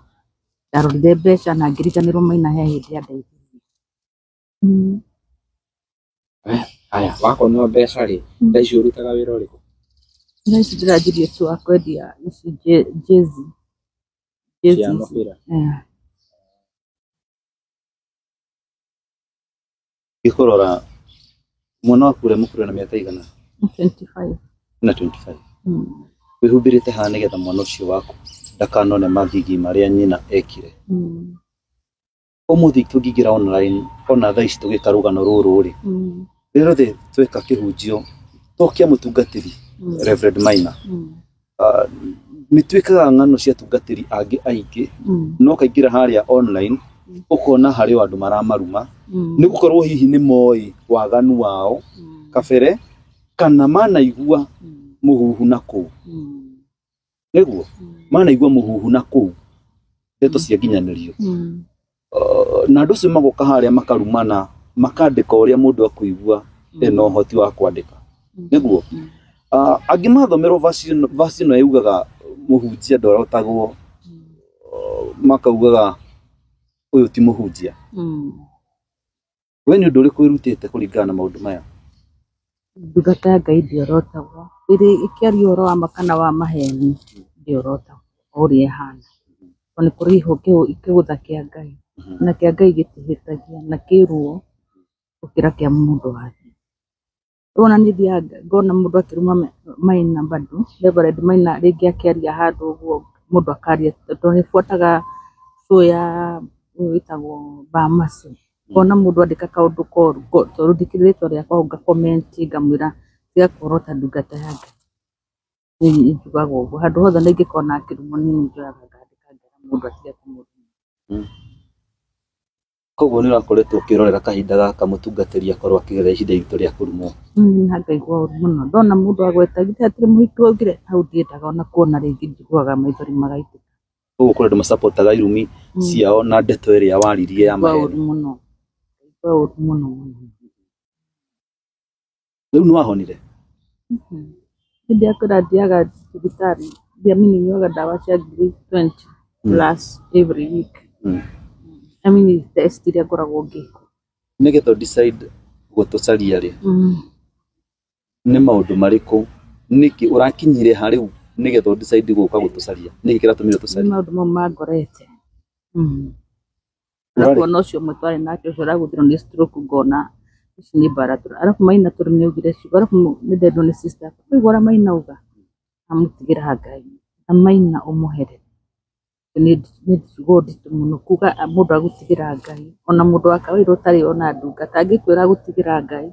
ndarorire mbeca na ngĩriganĩrwo Maina he hĩndĩ andeithirie. Haya, wakonwo mbeca rĩ, thaa ici ũrutaga wĩra ũrĩkũ? Thaa ici ndĩranjirie tu wa kwendia ici jezi. Jezi Cia ici. mũbira. Eh. Ngĩkũrora mwana waku ũrĩa mũkũrũ na mĩaka igana? 25. Na 25. Wĩhumbĩrĩte haha nĩgetha mwana ũcio waku ndakanone magigi marĩa nyina ekire. Ũmũthĩ tũngĩingĩra online ona thaa ici tũgĩka rũgano rũrũ rĩ, rĩrĩa rĩothe tweka kĩhunjio to kĩa mũtungatĩri Reverend Maina, nĩ twĩkaga ng'ano cia atungatĩri angĩ aingĩ, no kaingĩra harĩa online ũkona harĩ o andũ maramaruma, nĩ gũkorwo hihi nĩ moĩ waganu wao kabere kana manaigua mũhuhu na kũu, nĩguo manaigua mũhuhu na kũu ndeto cia nginyanĩrio. Na andũ acio magoka harĩa makarumana makandĩka ũrĩa mũndũ akũigua ena ũhoti wa kwandĩka, nĩguo angĩ mathomerwo verse ĩno yugaga mũhunjia ndorotagwo, makaugaga ũyũ ti mũhunjia. We nĩ ũndũ ũrĩkũ wĩrutĩte kũringana na maũndũ maya? Ndungata ya Ngai ndĩorotagwo, ĩrĩ ĩkĩaria ũhoro wa ma kana wa maheni ndĩorotagwo o ũrĩa ĩhana. Tondũ nĩ kũrĩ kĩgũtha kĩa Ngai na kĩa Ngai gĩtihĩtagia na kĩ ruo gũkĩra kĩa mũndũ wa thĩ. Rĩu ona niĩ thiaga ngona mũndũ akĩruma Maina bado, Reverend Maina rĩngĩ akĩaria handũ ũguo mũndũ akaria tondũ nĩ buataga show ya ũyũ wĩtagwo Bamaso. Ngona mũndũ andĩka kaũndũ koru tondũ ndikĩrĩ rĩtwa rĩakwa hau nga comment ngamwĩra tiga kũorota ndungata ya Ngai. Niĩ njugaga ũguo handũ hothe na ingĩkona akĩrumwo niĩ njoyaga ngandĩka ngera mũndũ atige kũmũruma. Koguo nĩ ũrakoretwo ũkĩrorera kahinda gaka mũtungatĩri akorwo akĩgerera ihinda iritũ rĩa kũrumwo. Na ngaigua ũru mũno ndona mũndũ agweta githĩ hatirĩ mũhiki waugire hau ndiendaga ona kuona rĩngĩ, njiguaga maithori magaitĩka. Koguo kũrĩ andũ macapotaga irumi ciao na ndeto ĩrĩa waririe ya Ngaigua ũru maheni. mũno, ngaigua ũru mũno mũno. Rĩu nĩ wahonire? Hĩndĩ ya kwĩra thiaga thibitarĩ, ndiamini nyuaga ndawa cia 20 plus every week. I mean test iria ngoragwo ngĩka. Nĩgetha ũ decide gũtũcaria rĩ, nĩ maũndũ marĩkũ, nĩkĩ ũrakinyire ha rĩu nĩgetha ũ decide gũka gũtũcaria, nĩkĩ kĩratũmire Nĩ ũtũcarie? maũndũ mau mangorete. Arabu ona ũcio ũmwe twarĩ nake ũcio ũragũthirwo nĩ stroke ngona ici nĩ mbara tũra. Arabu Maina tondũ nĩ augire ciugo, arabu nĩ ndendwo nĩ sister yakwa. Waigua ũrĩa Maina auga, amũtigĩra Ngai na Maina ũmũherere. Nĩ ciugo nditũ mũno kuga mũndũ agũtigĩra Ngai, ona mũndũ wa kawaida ũtarĩ ona ndungata angĩkwĩra agũtigĩra Ngai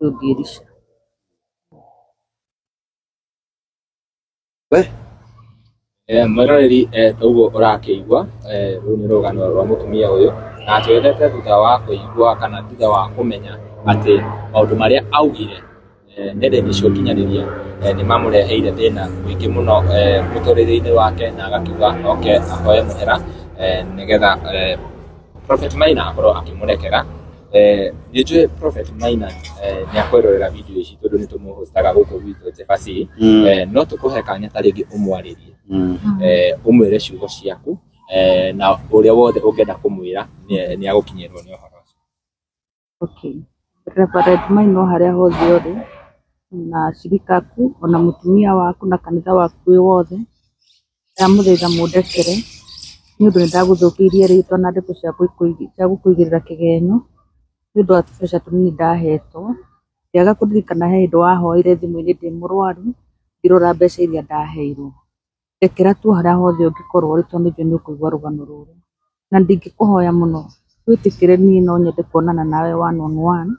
ndũngĩrica. We Mwĩroreri, ũguo ũrakĩigua, rũu nĩ rũgano rwa mũtumia ũyũ, na twendete thutha wa kũigua kana thutha wa kũmenya atĩ maũndũ marĩa augire nenda-inĩ cia ũkinyanĩria nĩ mamũreheire thĩna mũingĩ mũno mũtũrĩre-inĩ wake, na agakiuga oke ahoe mũhera nĩgetha Prophet Maina akorwo akĩmũrekera. Nĩ njũĩ Prophet Maina nĩ akwĩrorera video ici tondũ nĩ tũmũhostaga gũkũ gwitũ Jebasi. No tũkũhe kanya ta rĩngĩ ũmwarĩrie, ũmwĩre ciugo ciaku, na ũrĩa wothe ũngĩenda kũmwĩra nĩ agũkinyĩrwo nĩ ũhoro ũcio. Okay. Reverend Maina o harĩa hothe ũrĩ na acirika aku ona mũtumia waku na kanitha waku wĩ wothe, ndamũthaitha mũndekere nĩ ũndũ nĩ ndagũthũkĩirie rĩtwa na ndeto cia gũkũigĩrĩra kĩgenyo nĩ ũndũ wa tũbeca tũnini ndahetwo. Ngĩaga kũririkana he hĩndĩ wahoire thimũ-inĩ ndĩ mũrwaru ngĩrora mbeca iria ndaheirwo. Ndekera tu harĩa hothe ũngĩkorwo ũrĩ tondũ nĩnjũĩ nĩ ũkũigua rũgano rũrũ. Na ndingĩkũhoya mũno wĩtĩkĩre niĩ no nyende kuonana nawe one on one,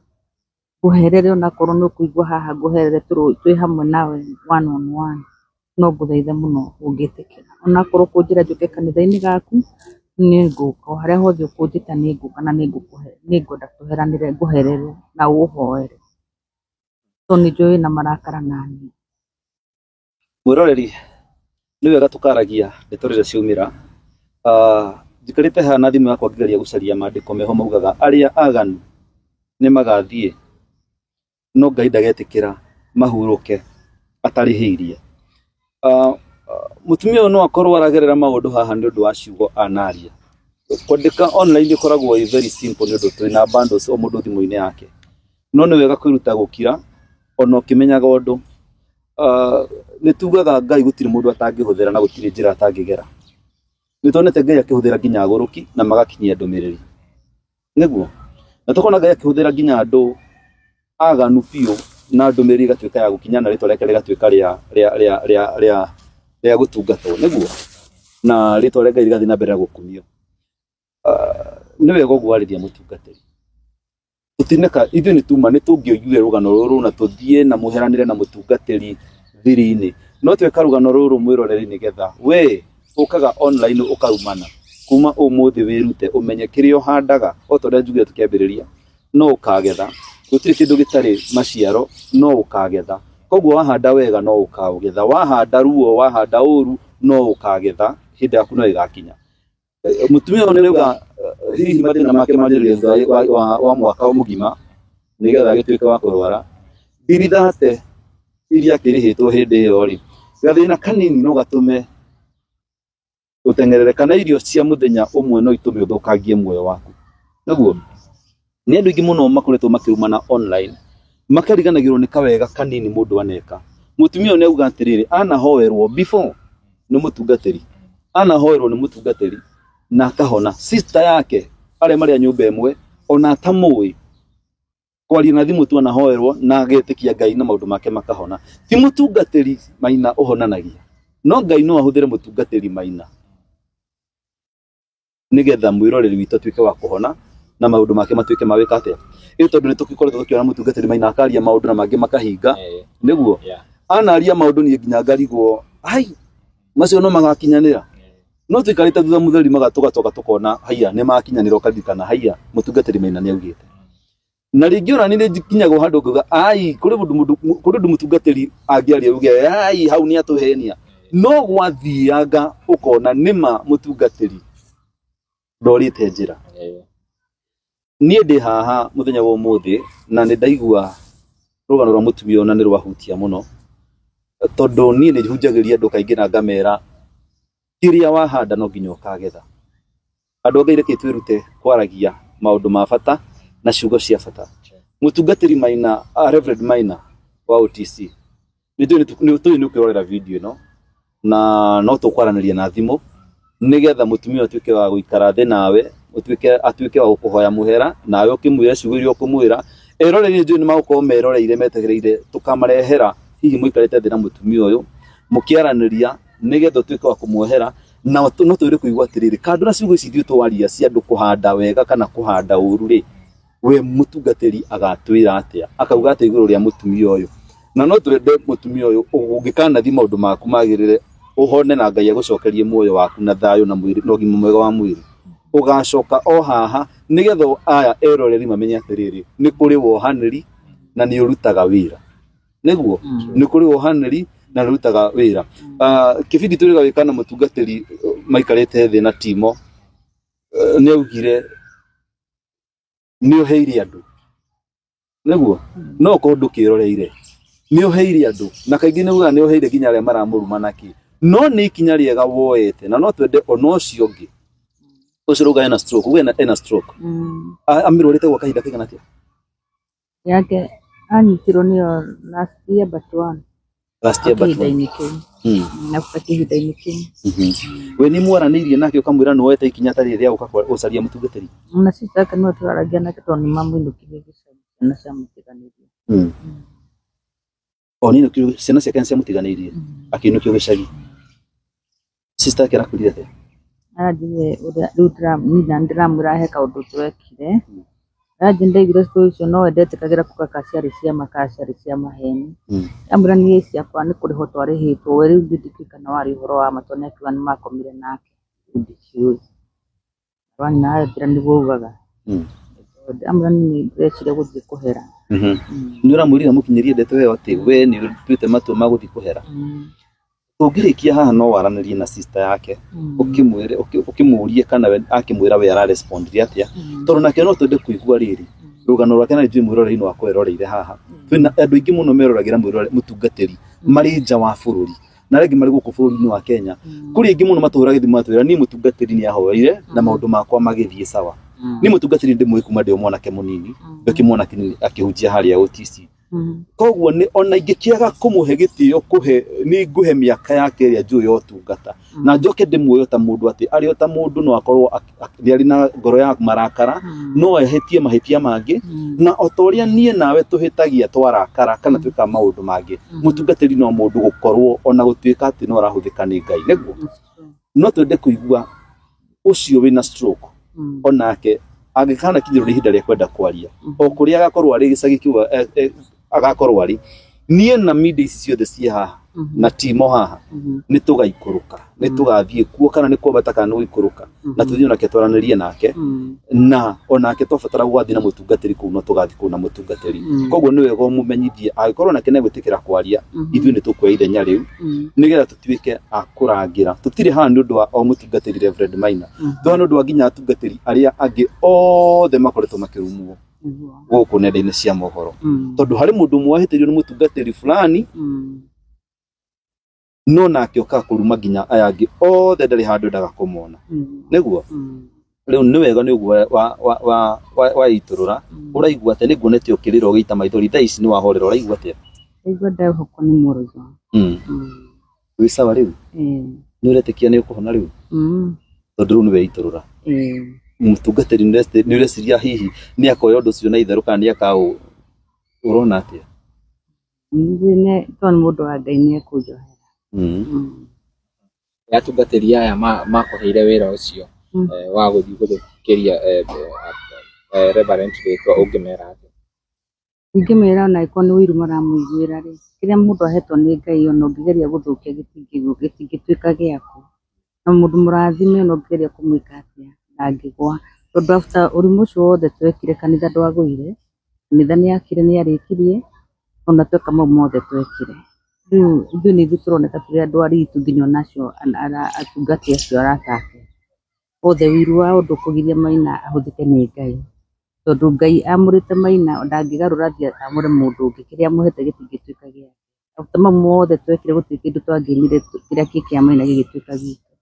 Ngũherere onakorwo nĩ ũkũigua haha ngũherere twĩ hamwe nawe one on one, no ngũthaithe mũno ũngĩtĩkĩra. Onakorwo ũkũnjĩra njũke kanitha-inĩ gaku, nĩ ngũka. O harĩa hothe ũkũnjĩta nĩ ngũka na nĩngwenda tũheranĩre ngũherere na ũhoere. Tondũ nĩ njũĩ wĩna marakara naniĩ. Mwĩroreri, nĩ wega tũkaragia ndeto rĩrĩa ciaumĩra. Njikarĩte haha na thimũ yakwa ngĩgeria gũcaria maandĩko meho maugaga arĩa aganu nĩ magathiĩ, no Ngai ndagetĩkĩra mahurũke atarĩhĩirie. Mũtumia ũyũ no akorwo aragerera maũndũ haha nĩ ũndũ wa ciugo anaria. Kwandĩka online ĩkoragwo ĩ very simple nĩ ũndũ twĩna bundles o mũndũ thimũ-inĩ yake. No nĩ wega kwĩruta gũkira ona ũkĩmenyaga ũndũ. Nĩ tugaga Ngai gũtirĩ mũndũ atangĩhũthĩra na gũtirĩ njĩra atangĩgera. Nĩ tuonete Ngai akĩhũthĩra nginya agũrũki na magakinyia ndũmĩrĩri. Nĩguo. Na tũkona Ngai akĩhũthĩra nginya andũ aganu biũ na ndũmĩrĩri ĩgatuĩka ya gũkinya na rĩtwa rĩake rĩgatuĩka rĩa gũtungatwo. Nĩguo. Na rĩtwa rĩa Ngai rĩgathiĩ na mbere na gũkumio. Nĩ wega ũguo warĩria mũtungatĩri. Tũtineka ithuĩ nĩ tuma nĩ tũngĩoiguire rũgano rũrũ na tũthiĩ na mũheranĩre na mũtungatĩri thiri-inĩ. No tweka rũgano rũrũ mwĩroreri nĩgetha we ũkaga online ũkarumana kuma ũmũthĩ wĩrute ũmenye kĩrĩa ũhandaga o ta ũrĩa njugire tũkĩambĩrĩria no ũkagetha. Gũtirĩ kĩndũ gĩtarĩ maciaro no ũkagetha. Koguo wahanda wega no ũkaũgetha, wahanda ruo wahanda ũru no ũkagetha, hĩndĩ yaku no ĩgakinya. Mũtumia ũyũ nĩauga hihi mathĩna make manjĩrĩria thutha wa mwaka mũgima nĩgetha agĩtuĩke wa kũrwara. Ngiri 30 iria akĩrĩhĩtwo hĩndĩ ĩyo rĩ, gathĩna kanini no gatũme ũteng'erere, kana irio cia mũthenya ũmwe no itũme ũthũkangie muoyo waku. Nĩguo nĩ andũ aingĩ mũno makoretwo makĩrumana online makariganagĩrwo nĩ kawega kanini mũndũ aneka. Mũtumia ũyũ nĩauga atĩrĩrĩ, anahoerwo before nĩ mũtungatĩri, anahoerwo nĩ mũtungatĩri na akahona. Sister yake arĩa marĩ a nyũmba ĩmwe ona atamũĩ kwaria na thimũ tu anahoerwo na agetĩkia Ngai na maũndũ make makahona. Ti mũtungatĩri Maina ũhonanagia, no Ngai no ahũthĩre mũtungatĩri Maina nĩgetha mwĩroreri witũ atuĩke wa kũhona na maũndũ make matuĩke ma wĩka atĩa. Ĩ tondũ nĩ tũgĩkoretwo tũkĩona mũtungatĩri Maina akaria maũndũ na mangĩ makahinga. Nĩguo anaria maũndũ niĩ nginya ngarigwo ai macio no magakinyanĩra. No tuikarĩte thutha mũtheri magatũgatoka tũkona haiya nĩ makinyanĩra, ũkaririkana haiya mũtungatĩri Maina nĩ augĩte. Na rĩngĩ ona nĩ nginyagwo handũ ngauga ai kũrĩ mũndũ kũrĩ ũndũ mũtungatĩri angĩaria uge ai hau nĩ atũhenia. No gwathianga ũkona nĩma mũtungatĩri ndorĩte njĩra. Niĩ ndĩ haha mũthenya wa ũmũthĩ na nĩ ndaigua rũgano rwa mũtumia ũyũ na nĩ rwahutia mũno, tondũ niĩ nĩ hunjagĩria andũ kaingĩ na ngamera kĩrĩa wahanda no nginya ũkagetha. Andũ a Ngai reke twĩrute kwaragia maũndũ ma bata na ciugo cia bata. Mũtungatĩri Maina, Reverend Maina wa OTC, nĩ tũĩ nĩ ũkwĩrorera video ĩno na no tũkwaranĩria na thimũ nĩgetha mũtumia atuĩke wa gũikara thĩ nawe, atuĩke wa gũkũhoya mũhera nawe ũkĩmwĩra ciugo iria ũkũmwĩra. Eroreri njũĩ nĩ magũkorwo meroreire metegereire tũkamarehera hihi mũikarĩte thĩ na mũtumia ũyũ mũkĩaranĩria nĩgetha ũtuĩke wa kũmuohera. Na no twĩre kũigua atĩrĩrĩ, kando na ciugo ici ithuĩ twaria cia andũ kũhanda wega kana kũhanda ũru rĩ, we mũtungatĩri agatwĩra atĩa, akauga atĩa igũrũ rĩa mũtumia ũyũ. Na no twende mũtumia ũyũ ũngĩkanathi maũndũ maku magĩrĩre ũhone na Ngai agũcokerie muoyo waku na thayũ na mwĩrĩ na ũgima mwega wa mwĩrĩ, ũgacoka o haha nĩgetha aya eroreri mamenye atĩrĩrĩ, nĩ kũrĩ wohanĩri na nĩ ũrutaga wĩra. Nĩguo nĩ kũrĩ wohanĩri na nĩ ũrutaga wĩra. Kĩbindi tũrĩga wĩka na mũtungatĩri maikarĩte thĩ na Timo, nĩ augire nĩ ũheire andũ. Nĩguo no ũkorwo ndũkĩroreire, nĩ ũheire andũ na kaingĩ nĩ ugaga nĩ ũheire nginya arĩa maramũruma na kĩ, no nĩ ikinya rĩega woete na no twende ona ũcio ũngĩ ũcio ũrauga ena stroke, uga ena stroke. Amĩrwarĩte gwa kahinda kaigana atĩa? Yake anyitirwo nĩyo last year but one. Last year but one. Kĩhinda-inĩ kĩu. Na kĩhinda-inĩ kĩu. We nĩ mwaranĩirie nake ũkamwĩra nĩ woete ikinya ta rĩrĩ rĩa gũka gũcaria mũtungatĩri? Na sister yake nĩwe tũraragia nake tondũ nĩ mamũinũkirie gĩcagi, ciana ciamũtiganĩirie. O nĩ ciana ciake nĩ ciamũtiganĩirie, akĩinũkio gĩcagi. Sister yake arakwĩrire atĩa? Aranjĩrire ũrĩa rĩu ndĩramwĩra he kaũndũ twekire. Ranji ndaiguire story icio no we ndetĩkagĩra kuga ka ciarĩ cia ma ka ciarĩ cia maheni. Amwĩra niĩ ciakwa nĩ kũrĩhwo twarĩhĩtwo, we rĩu ndingĩũĩ kana warĩ ũhoro wa ma tondũ nĩakiuga nĩmakomire nake, rĩu ndikĩũĩ. Wa nyina anjĩra nĩguo augaga. Amwĩra niĩ ndĩreciria gũthiĩ kũhera. Nĩ ũramwĩrire mũkinyĩrie ndeto ĩyo atĩ we nĩ ũtuĩte matua ma gũthiĩ kũhera. Tũngĩrĩkia haha no waranĩrie na sister yake, ũkĩmwĩre ũkĩmũrie kana we akĩmwĩra we ararespondire atĩa, tondũ nake no twende kũigua rĩrĩ rũgano rwake, na nĩnjũĩ mwĩroreri no akorwo eroreire haha. Twĩna andũ aingĩ mũno meroragĩra mũtungatĩri marĩ nja wa bũrũri na arĩa angĩ marĩ gũkũ bũrũri-inĩ wa Kenya. Kũrĩ aingĩ mũno matũhũragĩra thimũ matwĩra niĩ mũtungatĩri nĩ ahoeire na maũndũ makwa magĩthiĩ sawa. Niĩ mũtungatĩri ndĩmũĩ kuma ndĩ o mwanake mũnini, ndĩ mwanake mũnini akĩhunjia harĩa OTC. Koguo nĩ ona ingĩkĩaga kũmũhe gĩtĩo kũhe nĩ ngũhe mĩaka yake ĩrĩa njũĩ ya ũtungata, na njoke ndĩmuoye ta mũndũ atĩ arĩ o ta mũndũ no akorwo nĩ arĩ na ngoro ya marakara, no ehĩtie mahĩtia mangĩ, na o ta ũrĩa niĩ nawe tũhĩtagia twarakara kana twĩkaga maũndũ mangĩ, mũtungatĩri no mũndũ gũkorwo ona gũtuĩka atĩ no arahũthĩka nĩ Ngai. Nĩguo no twende kũigua ũcio wĩna stroke onake angĩkana kinyĩrwo nĩ ihinda rĩa kwenda kwaria, o kũrĩa agakorwo arĩ gĩcagi kĩu agakorwo arĩ, niĩ na media ici ciothe ciĩ haha na timo haha nĩ tũgaikũrũka, nĩ tũgathiĩ kuo kana nĩ kwambata kana nĩ gũikũrũka, na tũthiĩ onake twaranĩrie nake, na onake twabatara gũgathiĩ na mũtungatĩri kũu no tũgathiĩ kũu na mũtungatĩri. Koguo nĩ wega ũmũmenyithie angĩkorwo nake nĩ egwĩtĩkĩra kwaria, ithuĩ nĩ tũkuoya ithenya rĩu nĩgetha tũtuĩke a kũrangĩra. Tũtirĩ haha nĩ ũndũ wa o mũtungatĩri Reverend Maina, tũrĩ haha nĩ ũndũ wa nginya atungatĩri arĩa angĩ othe makoretwo makĩrumwo gũkũ nenda-inĩ cia mohoro, tondũ harĩ mũndũ ũmwe wahĩtĩirio nĩ mũtungatĩri fulani, no nake okaga kũruma nginya aya angĩ othe, ndarĩ handũ endaga kũmona. Nĩguo rĩu nĩ wega nĩ ũguo wa itũrũra. Ũraigua atĩa? Nĩ nguonete ũkĩrĩra ũgĩita maithori, thaa ici nĩ wahorera, ũraigua atĩa? Ndaigua ndahũkwo nĩ mũrũgo. Wĩ sawa rĩu? Nĩ ũretĩkia nĩ ũkũhona rĩu? Tondũ rĩu nĩ weitũrũra. Mũtungatĩri nĩ ũreciria hihi nĩ akoya ũndũ ũcio na itherũ kana nĩ akaũ, ũrona atĩa? Nĩ tondũ nĩ mũndũ wa Ngai nĩ ekũnjohera. Atungatĩri aya makũheire wĩra ũcio wa gũthiĩ gũthũkĩria Reverend rĩtwa, ũngĩmera atĩa? Ingĩmera ona angĩkorwo nĩ ũiru maramũiguĩra rĩ, kĩrĩa mũndũ ahetwo nĩ Ngai ona ũngĩgeria gũthũkia gĩtingĩtuĩka gĩaku. Na mũndũ mũrathime ona ũngĩgeria kũmwĩka atĩa ndangĩgwa. Tondũ after ũrimũ ũcio wothe twekire kanitha ndwagũire, kanitha nĩ yakire nĩ yarĩkirie, ona tweka mau mothe twekire. Rĩu ithuĩ nĩ ithuĩ tũroneka tũrĩ andũ aritũ nginya ona acio atungati acio arata ake. Othe ũiru wa ũndũ kũgiria Maina ahũthĩke nĩ Ngai. Tondũ Ngai amũrĩte Maina ndangĩgarũra athiĩ amũre mũndũ ũngĩ, kĩrĩa amũhete gĩtingĩtuĩka gĩake. After mau mothe twekire gũtirĩ kĩndũ twangĩnire kĩrĩa kĩ kĩa Maina gĩgĩtuĩka gitũ.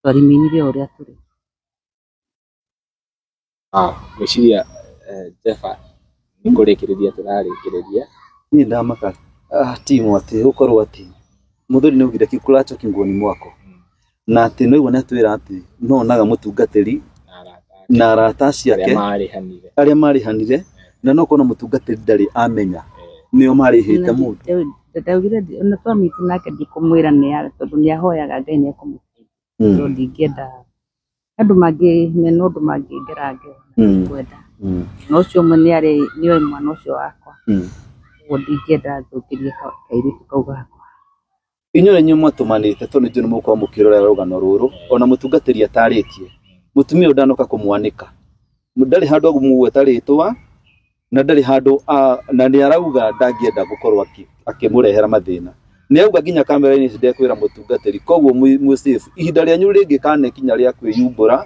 Twariminire o ũrĩa tũrĩ. Ngwĩciria Jefa nĩ kũrĩkĩrĩria tũrarĩkĩrĩria. Niĩ ndamaka timu atĩ gũkorwo atĩ mũthuri nĩ augire kikulacho kinguoni mwako, na atĩ no igua nĩ atwĩra atĩ no onaga mũtungatĩri na arata na arata acio arĩa ake marĩhanire, arĩa marĩhanire, na no kona mũtungatĩri ndarĩ amenya nĩo marĩhĩte mũndũ. Ndaugire ona twamiti nake ndikũmwĩra nĩ tondũ nĩ ahoyaga Ngai nĩ ekũmũteithia. Tondũ ndingĩenda andũ mangĩ mena ũndũ mangĩngera ngero kwenda. Na ũcio ũmwe nĩ arĩ nĩoĩ mwana ũcio wakwa. Ũguo ndingĩenda thũkĩrie kairĩtu kau gakwa. Inyuĩ inyuĩ mwatũmanĩte tondũ nĩ njũĩ nĩ mũgũkorwo mũkĩrorera rũgano rũrũ, ona mũtungatĩri atarĩtie mũtumia ũyũ ndanoka kũmwanĩka, ndarĩ handũ agũmũgweta rĩtwa na ndarĩ handũ na nĩ arauga ndangĩenda gũkorwo akĩmũrehera mathĩna. Nĩ auga nginya kamera-inĩ ici ndekwĩra mũtungatĩri, koguo mwĩ safe. Ihinda rĩanyu rĩngĩkanekinya rĩa kwĩyumbũra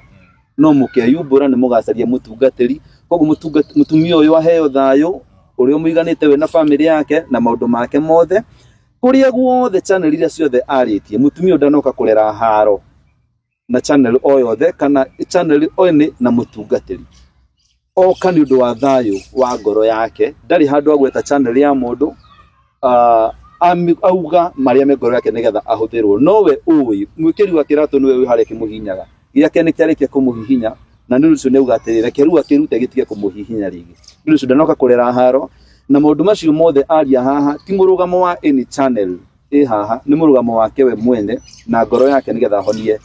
no mũkeyumbũra, nĩ mũgacaria mũtungatĩri. Koguo mũtumia ũyũ aheo thayũ ũrĩa ũmũiganĩte we na bamĩrĩ yake na maũndũ make mothe, kũrĩa guothe channel iria ciothe arĩtie. Mũtumia ũyũ ndanoka kũrera haro na channel o yothe kana channel o na mũtungatĩri, oka nĩ ũndũ wa thayũ wa ngoro yake. Ndarĩ handũ agweta channel ya mũndũ, auga marĩa me ngoro yake nĩgetha ahũthĩrwo. Nowe ũĩ mwĩkĩri wa kĩratũ nĩwe wĩ harĩa kĩmũhihinyaga, gĩake nĩ kĩarĩkia kũmũhihinya, na nĩ ũndũ ũcio nĩ auga atĩrĩ, reke rĩu akĩrute gĩtige kũmũhihinya rĩngĩ. Nĩ ũndũ ũcio ndanoka kũrera haro na maũndũ macio mothe aria haha ti mũrũgamo wa any channel ĩ haha, nĩ mũrũgamo wake we mwene na ngoro yake nĩgetha ahonie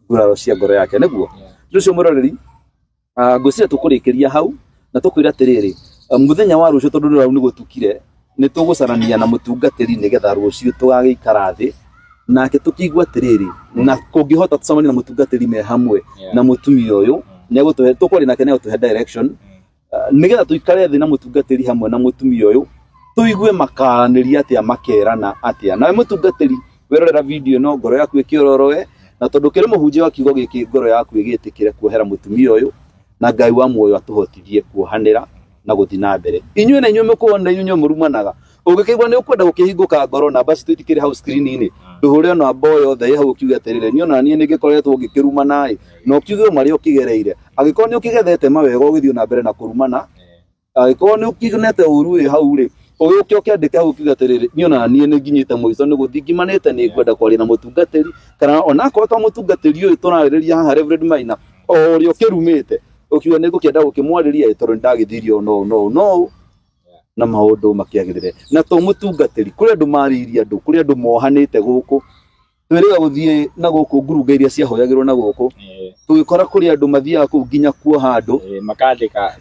nguraro cia ngoro yake. Nĩguo nĩ ũcio mwĩroreri, ngwĩciria tũkũrĩkĩria hau. Na tũkwĩra atĩrĩrĩ, mũthenya wa rũciũ tondũ rĩu nĩ gũtukire, nĩ tũgũcarania na mũtungatĩri nĩgetha rũciũ tũgagĩikara thĩ nake tũkĩigua atĩrĩrĩ, na kũngĩhota tũcemanie na mũtungatĩri me hamwe na mũtumia ũyũ, nĩegũtũhe, tũkwaria nake nĩegũtũhe direction, nĩgetha tũikare thĩ na mũtungatĩri hamwe na mũtumia ũyũ, tũigue makaranĩria atĩa, makerana atĩa. Nawe mũtungatĩri werorera video ĩno, ngoro yaku ĩkĩororoe, na tondũ kĩrĩ mũhunjia wa kiugo gĩkĩ, ngoro yaku ĩgĩtĩkĩre kuohera mũtumia ũyũ, na Ngai wa muoyo atũhotithie kuohanĩra na gũthiĩ na mbere. Inyuĩ na inyuĩ mũkuona, inyuĩ mũrumanaga, ũngĩkĩigua nĩ ũkwenda gũkĩhingũka ngoro, namba citũ itikĩrĩ hau screen-inĩ, ndũhũre namba o yothe ĩ hau ũkiuge atĩrĩrĩ, niĩ ona niĩ nĩngĩkoretwo ngĩkĩrumana ĩ, na ũkiuge marĩa ũkĩgereire. Angĩkorwo nĩ ũkĩgethete mawega ũgĩthiĩ na mbere na kũrumana, angĩkorwo nĩ ũkĩonete ũru wĩ hau rĩ, ũgĩũke ũkĩandĩke hau ũkiuge atĩrĩrĩ, niĩ ona niĩ nĩ nginyĩte mũico nĩ gũthiĩ ngimanĩte, nĩ ngwenda kwaria na mũtungatĩri, kana onakorwo to mũtungatĩri ũyũ tũrarĩrĩria haha Reverend Maina, o ũrĩa ũkĩrumĩte, ũkiuga nĩ ngũkĩenda gũkĩmwarĩria ĩ, tondũ nĩndagĩthirie no no no na maũndũ makĩagĩrĩre. Na to mũtungatĩri, kũrĩ andũ marĩirie andũ, kũrĩ andũ mohanĩte gũkũ, twĩrĩga gũthiĩ na gũkũ ngurunga iria ciahoyagĩrwo na gũkũ, tũgĩkora kũrĩ andũ mathiaga kũu nginya kuoha andũ,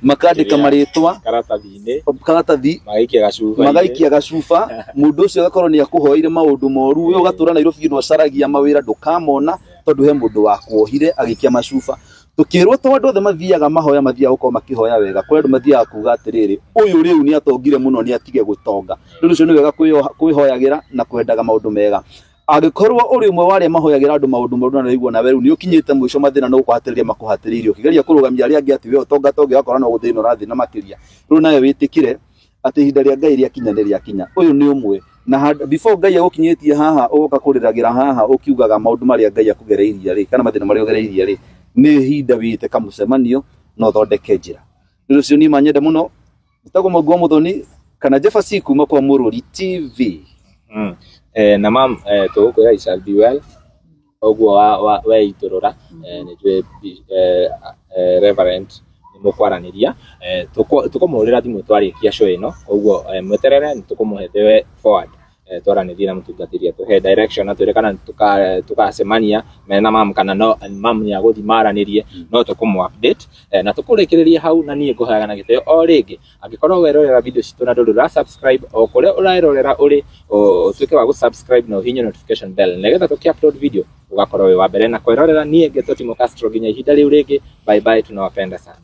makandĩka marĩtwa karatathi-inĩ, karatathi, magaikia gacuba, magaikia gacuba, mũndũ ũcio agakorwo nĩ akũhoeire maũndũ moru, we ũgatũra Nairobi no ũcaragia mawĩra ndũkamona, tondũ he mũndũ wakuohire agĩikia macuba. Tũkĩrwo to andũ othe mathiaga mahoya, mathiaga gũkorwo makĩhoya wega, kũrĩ andũ mathiaga kuga atĩrĩrĩ, ũyũ rĩu nĩ atongire mũno, nĩ atige gũtonga. Rĩu ũcio nĩ wega kwĩhoyagĩra na kwendaga maũndũ mega. Angĩkorwo ũrĩ ũmwe wa arĩa mahoyagĩra andũ maũndũ moru na nĩũraigua nawe rĩu nĩ ũkinyĩte mũico, mathĩna no gũkũhatĩrĩria makũhatĩrĩirie, ũkĩgeria kũrũgamia arĩa angĩ atĩ we ũtonga tonge, ũgakora no gũthĩna ũrathĩna makĩria. Rĩu nawe wĩtĩkĩre atĩ ihinda rĩa Ngai rĩakinya nĩ rĩakinya. Ũyũ nĩ ũmwe na before Ngai agũkinyĩtie haha, ũgoka kũrĩragĩra haha ũkiugaga maũndũ marĩa Ngai akũgereirie rĩ, kana mathĩna marĩa ũgereirie rĩ, nĩ ihinda wĩte kamũcemanio na ũthondeke njĩra. Rĩu ũcio niĩ manyende mũno, njĩtagwo Mũngũ wa Mũthoni kana Jefferson kuma kwa Mũrũri TV. Na mam, tũgũkwĩra it shall be well, ũguo weitũrũra, nĩ njũĩ Reverend nĩ mũkwaranĩria, tũkũmũhũrĩra thimũ twarĩkia show ĩno, ũguo mweterere nĩ tũkũmũhe the way forward, twaranĩrie na mũtungatĩri atũhe direction, atwĩre kana tũgacemania mena mam kana no mam nĩ agũthiĩ maranĩrie, no tũkũmũ update, na tũkũrĩkĩrĩria hau. Na niĩ ngũhoyaga na gĩtĩo o rĩngĩ, angĩkorwo werorera video citũ na ndũrĩ ũra subscribe, o kũrĩa ũrerorera ũrĩ, ũtuĩke wa gũ subscribe na ũhihinye notification bell, nĩgetha tũkĩ upload video ũgakorwo wĩ wa mbere na kwĩrorera. Niĩ ngetwo Timo Castro, nginya ihinda rĩu rĩngĩ, bye bye, tunawapenda sana.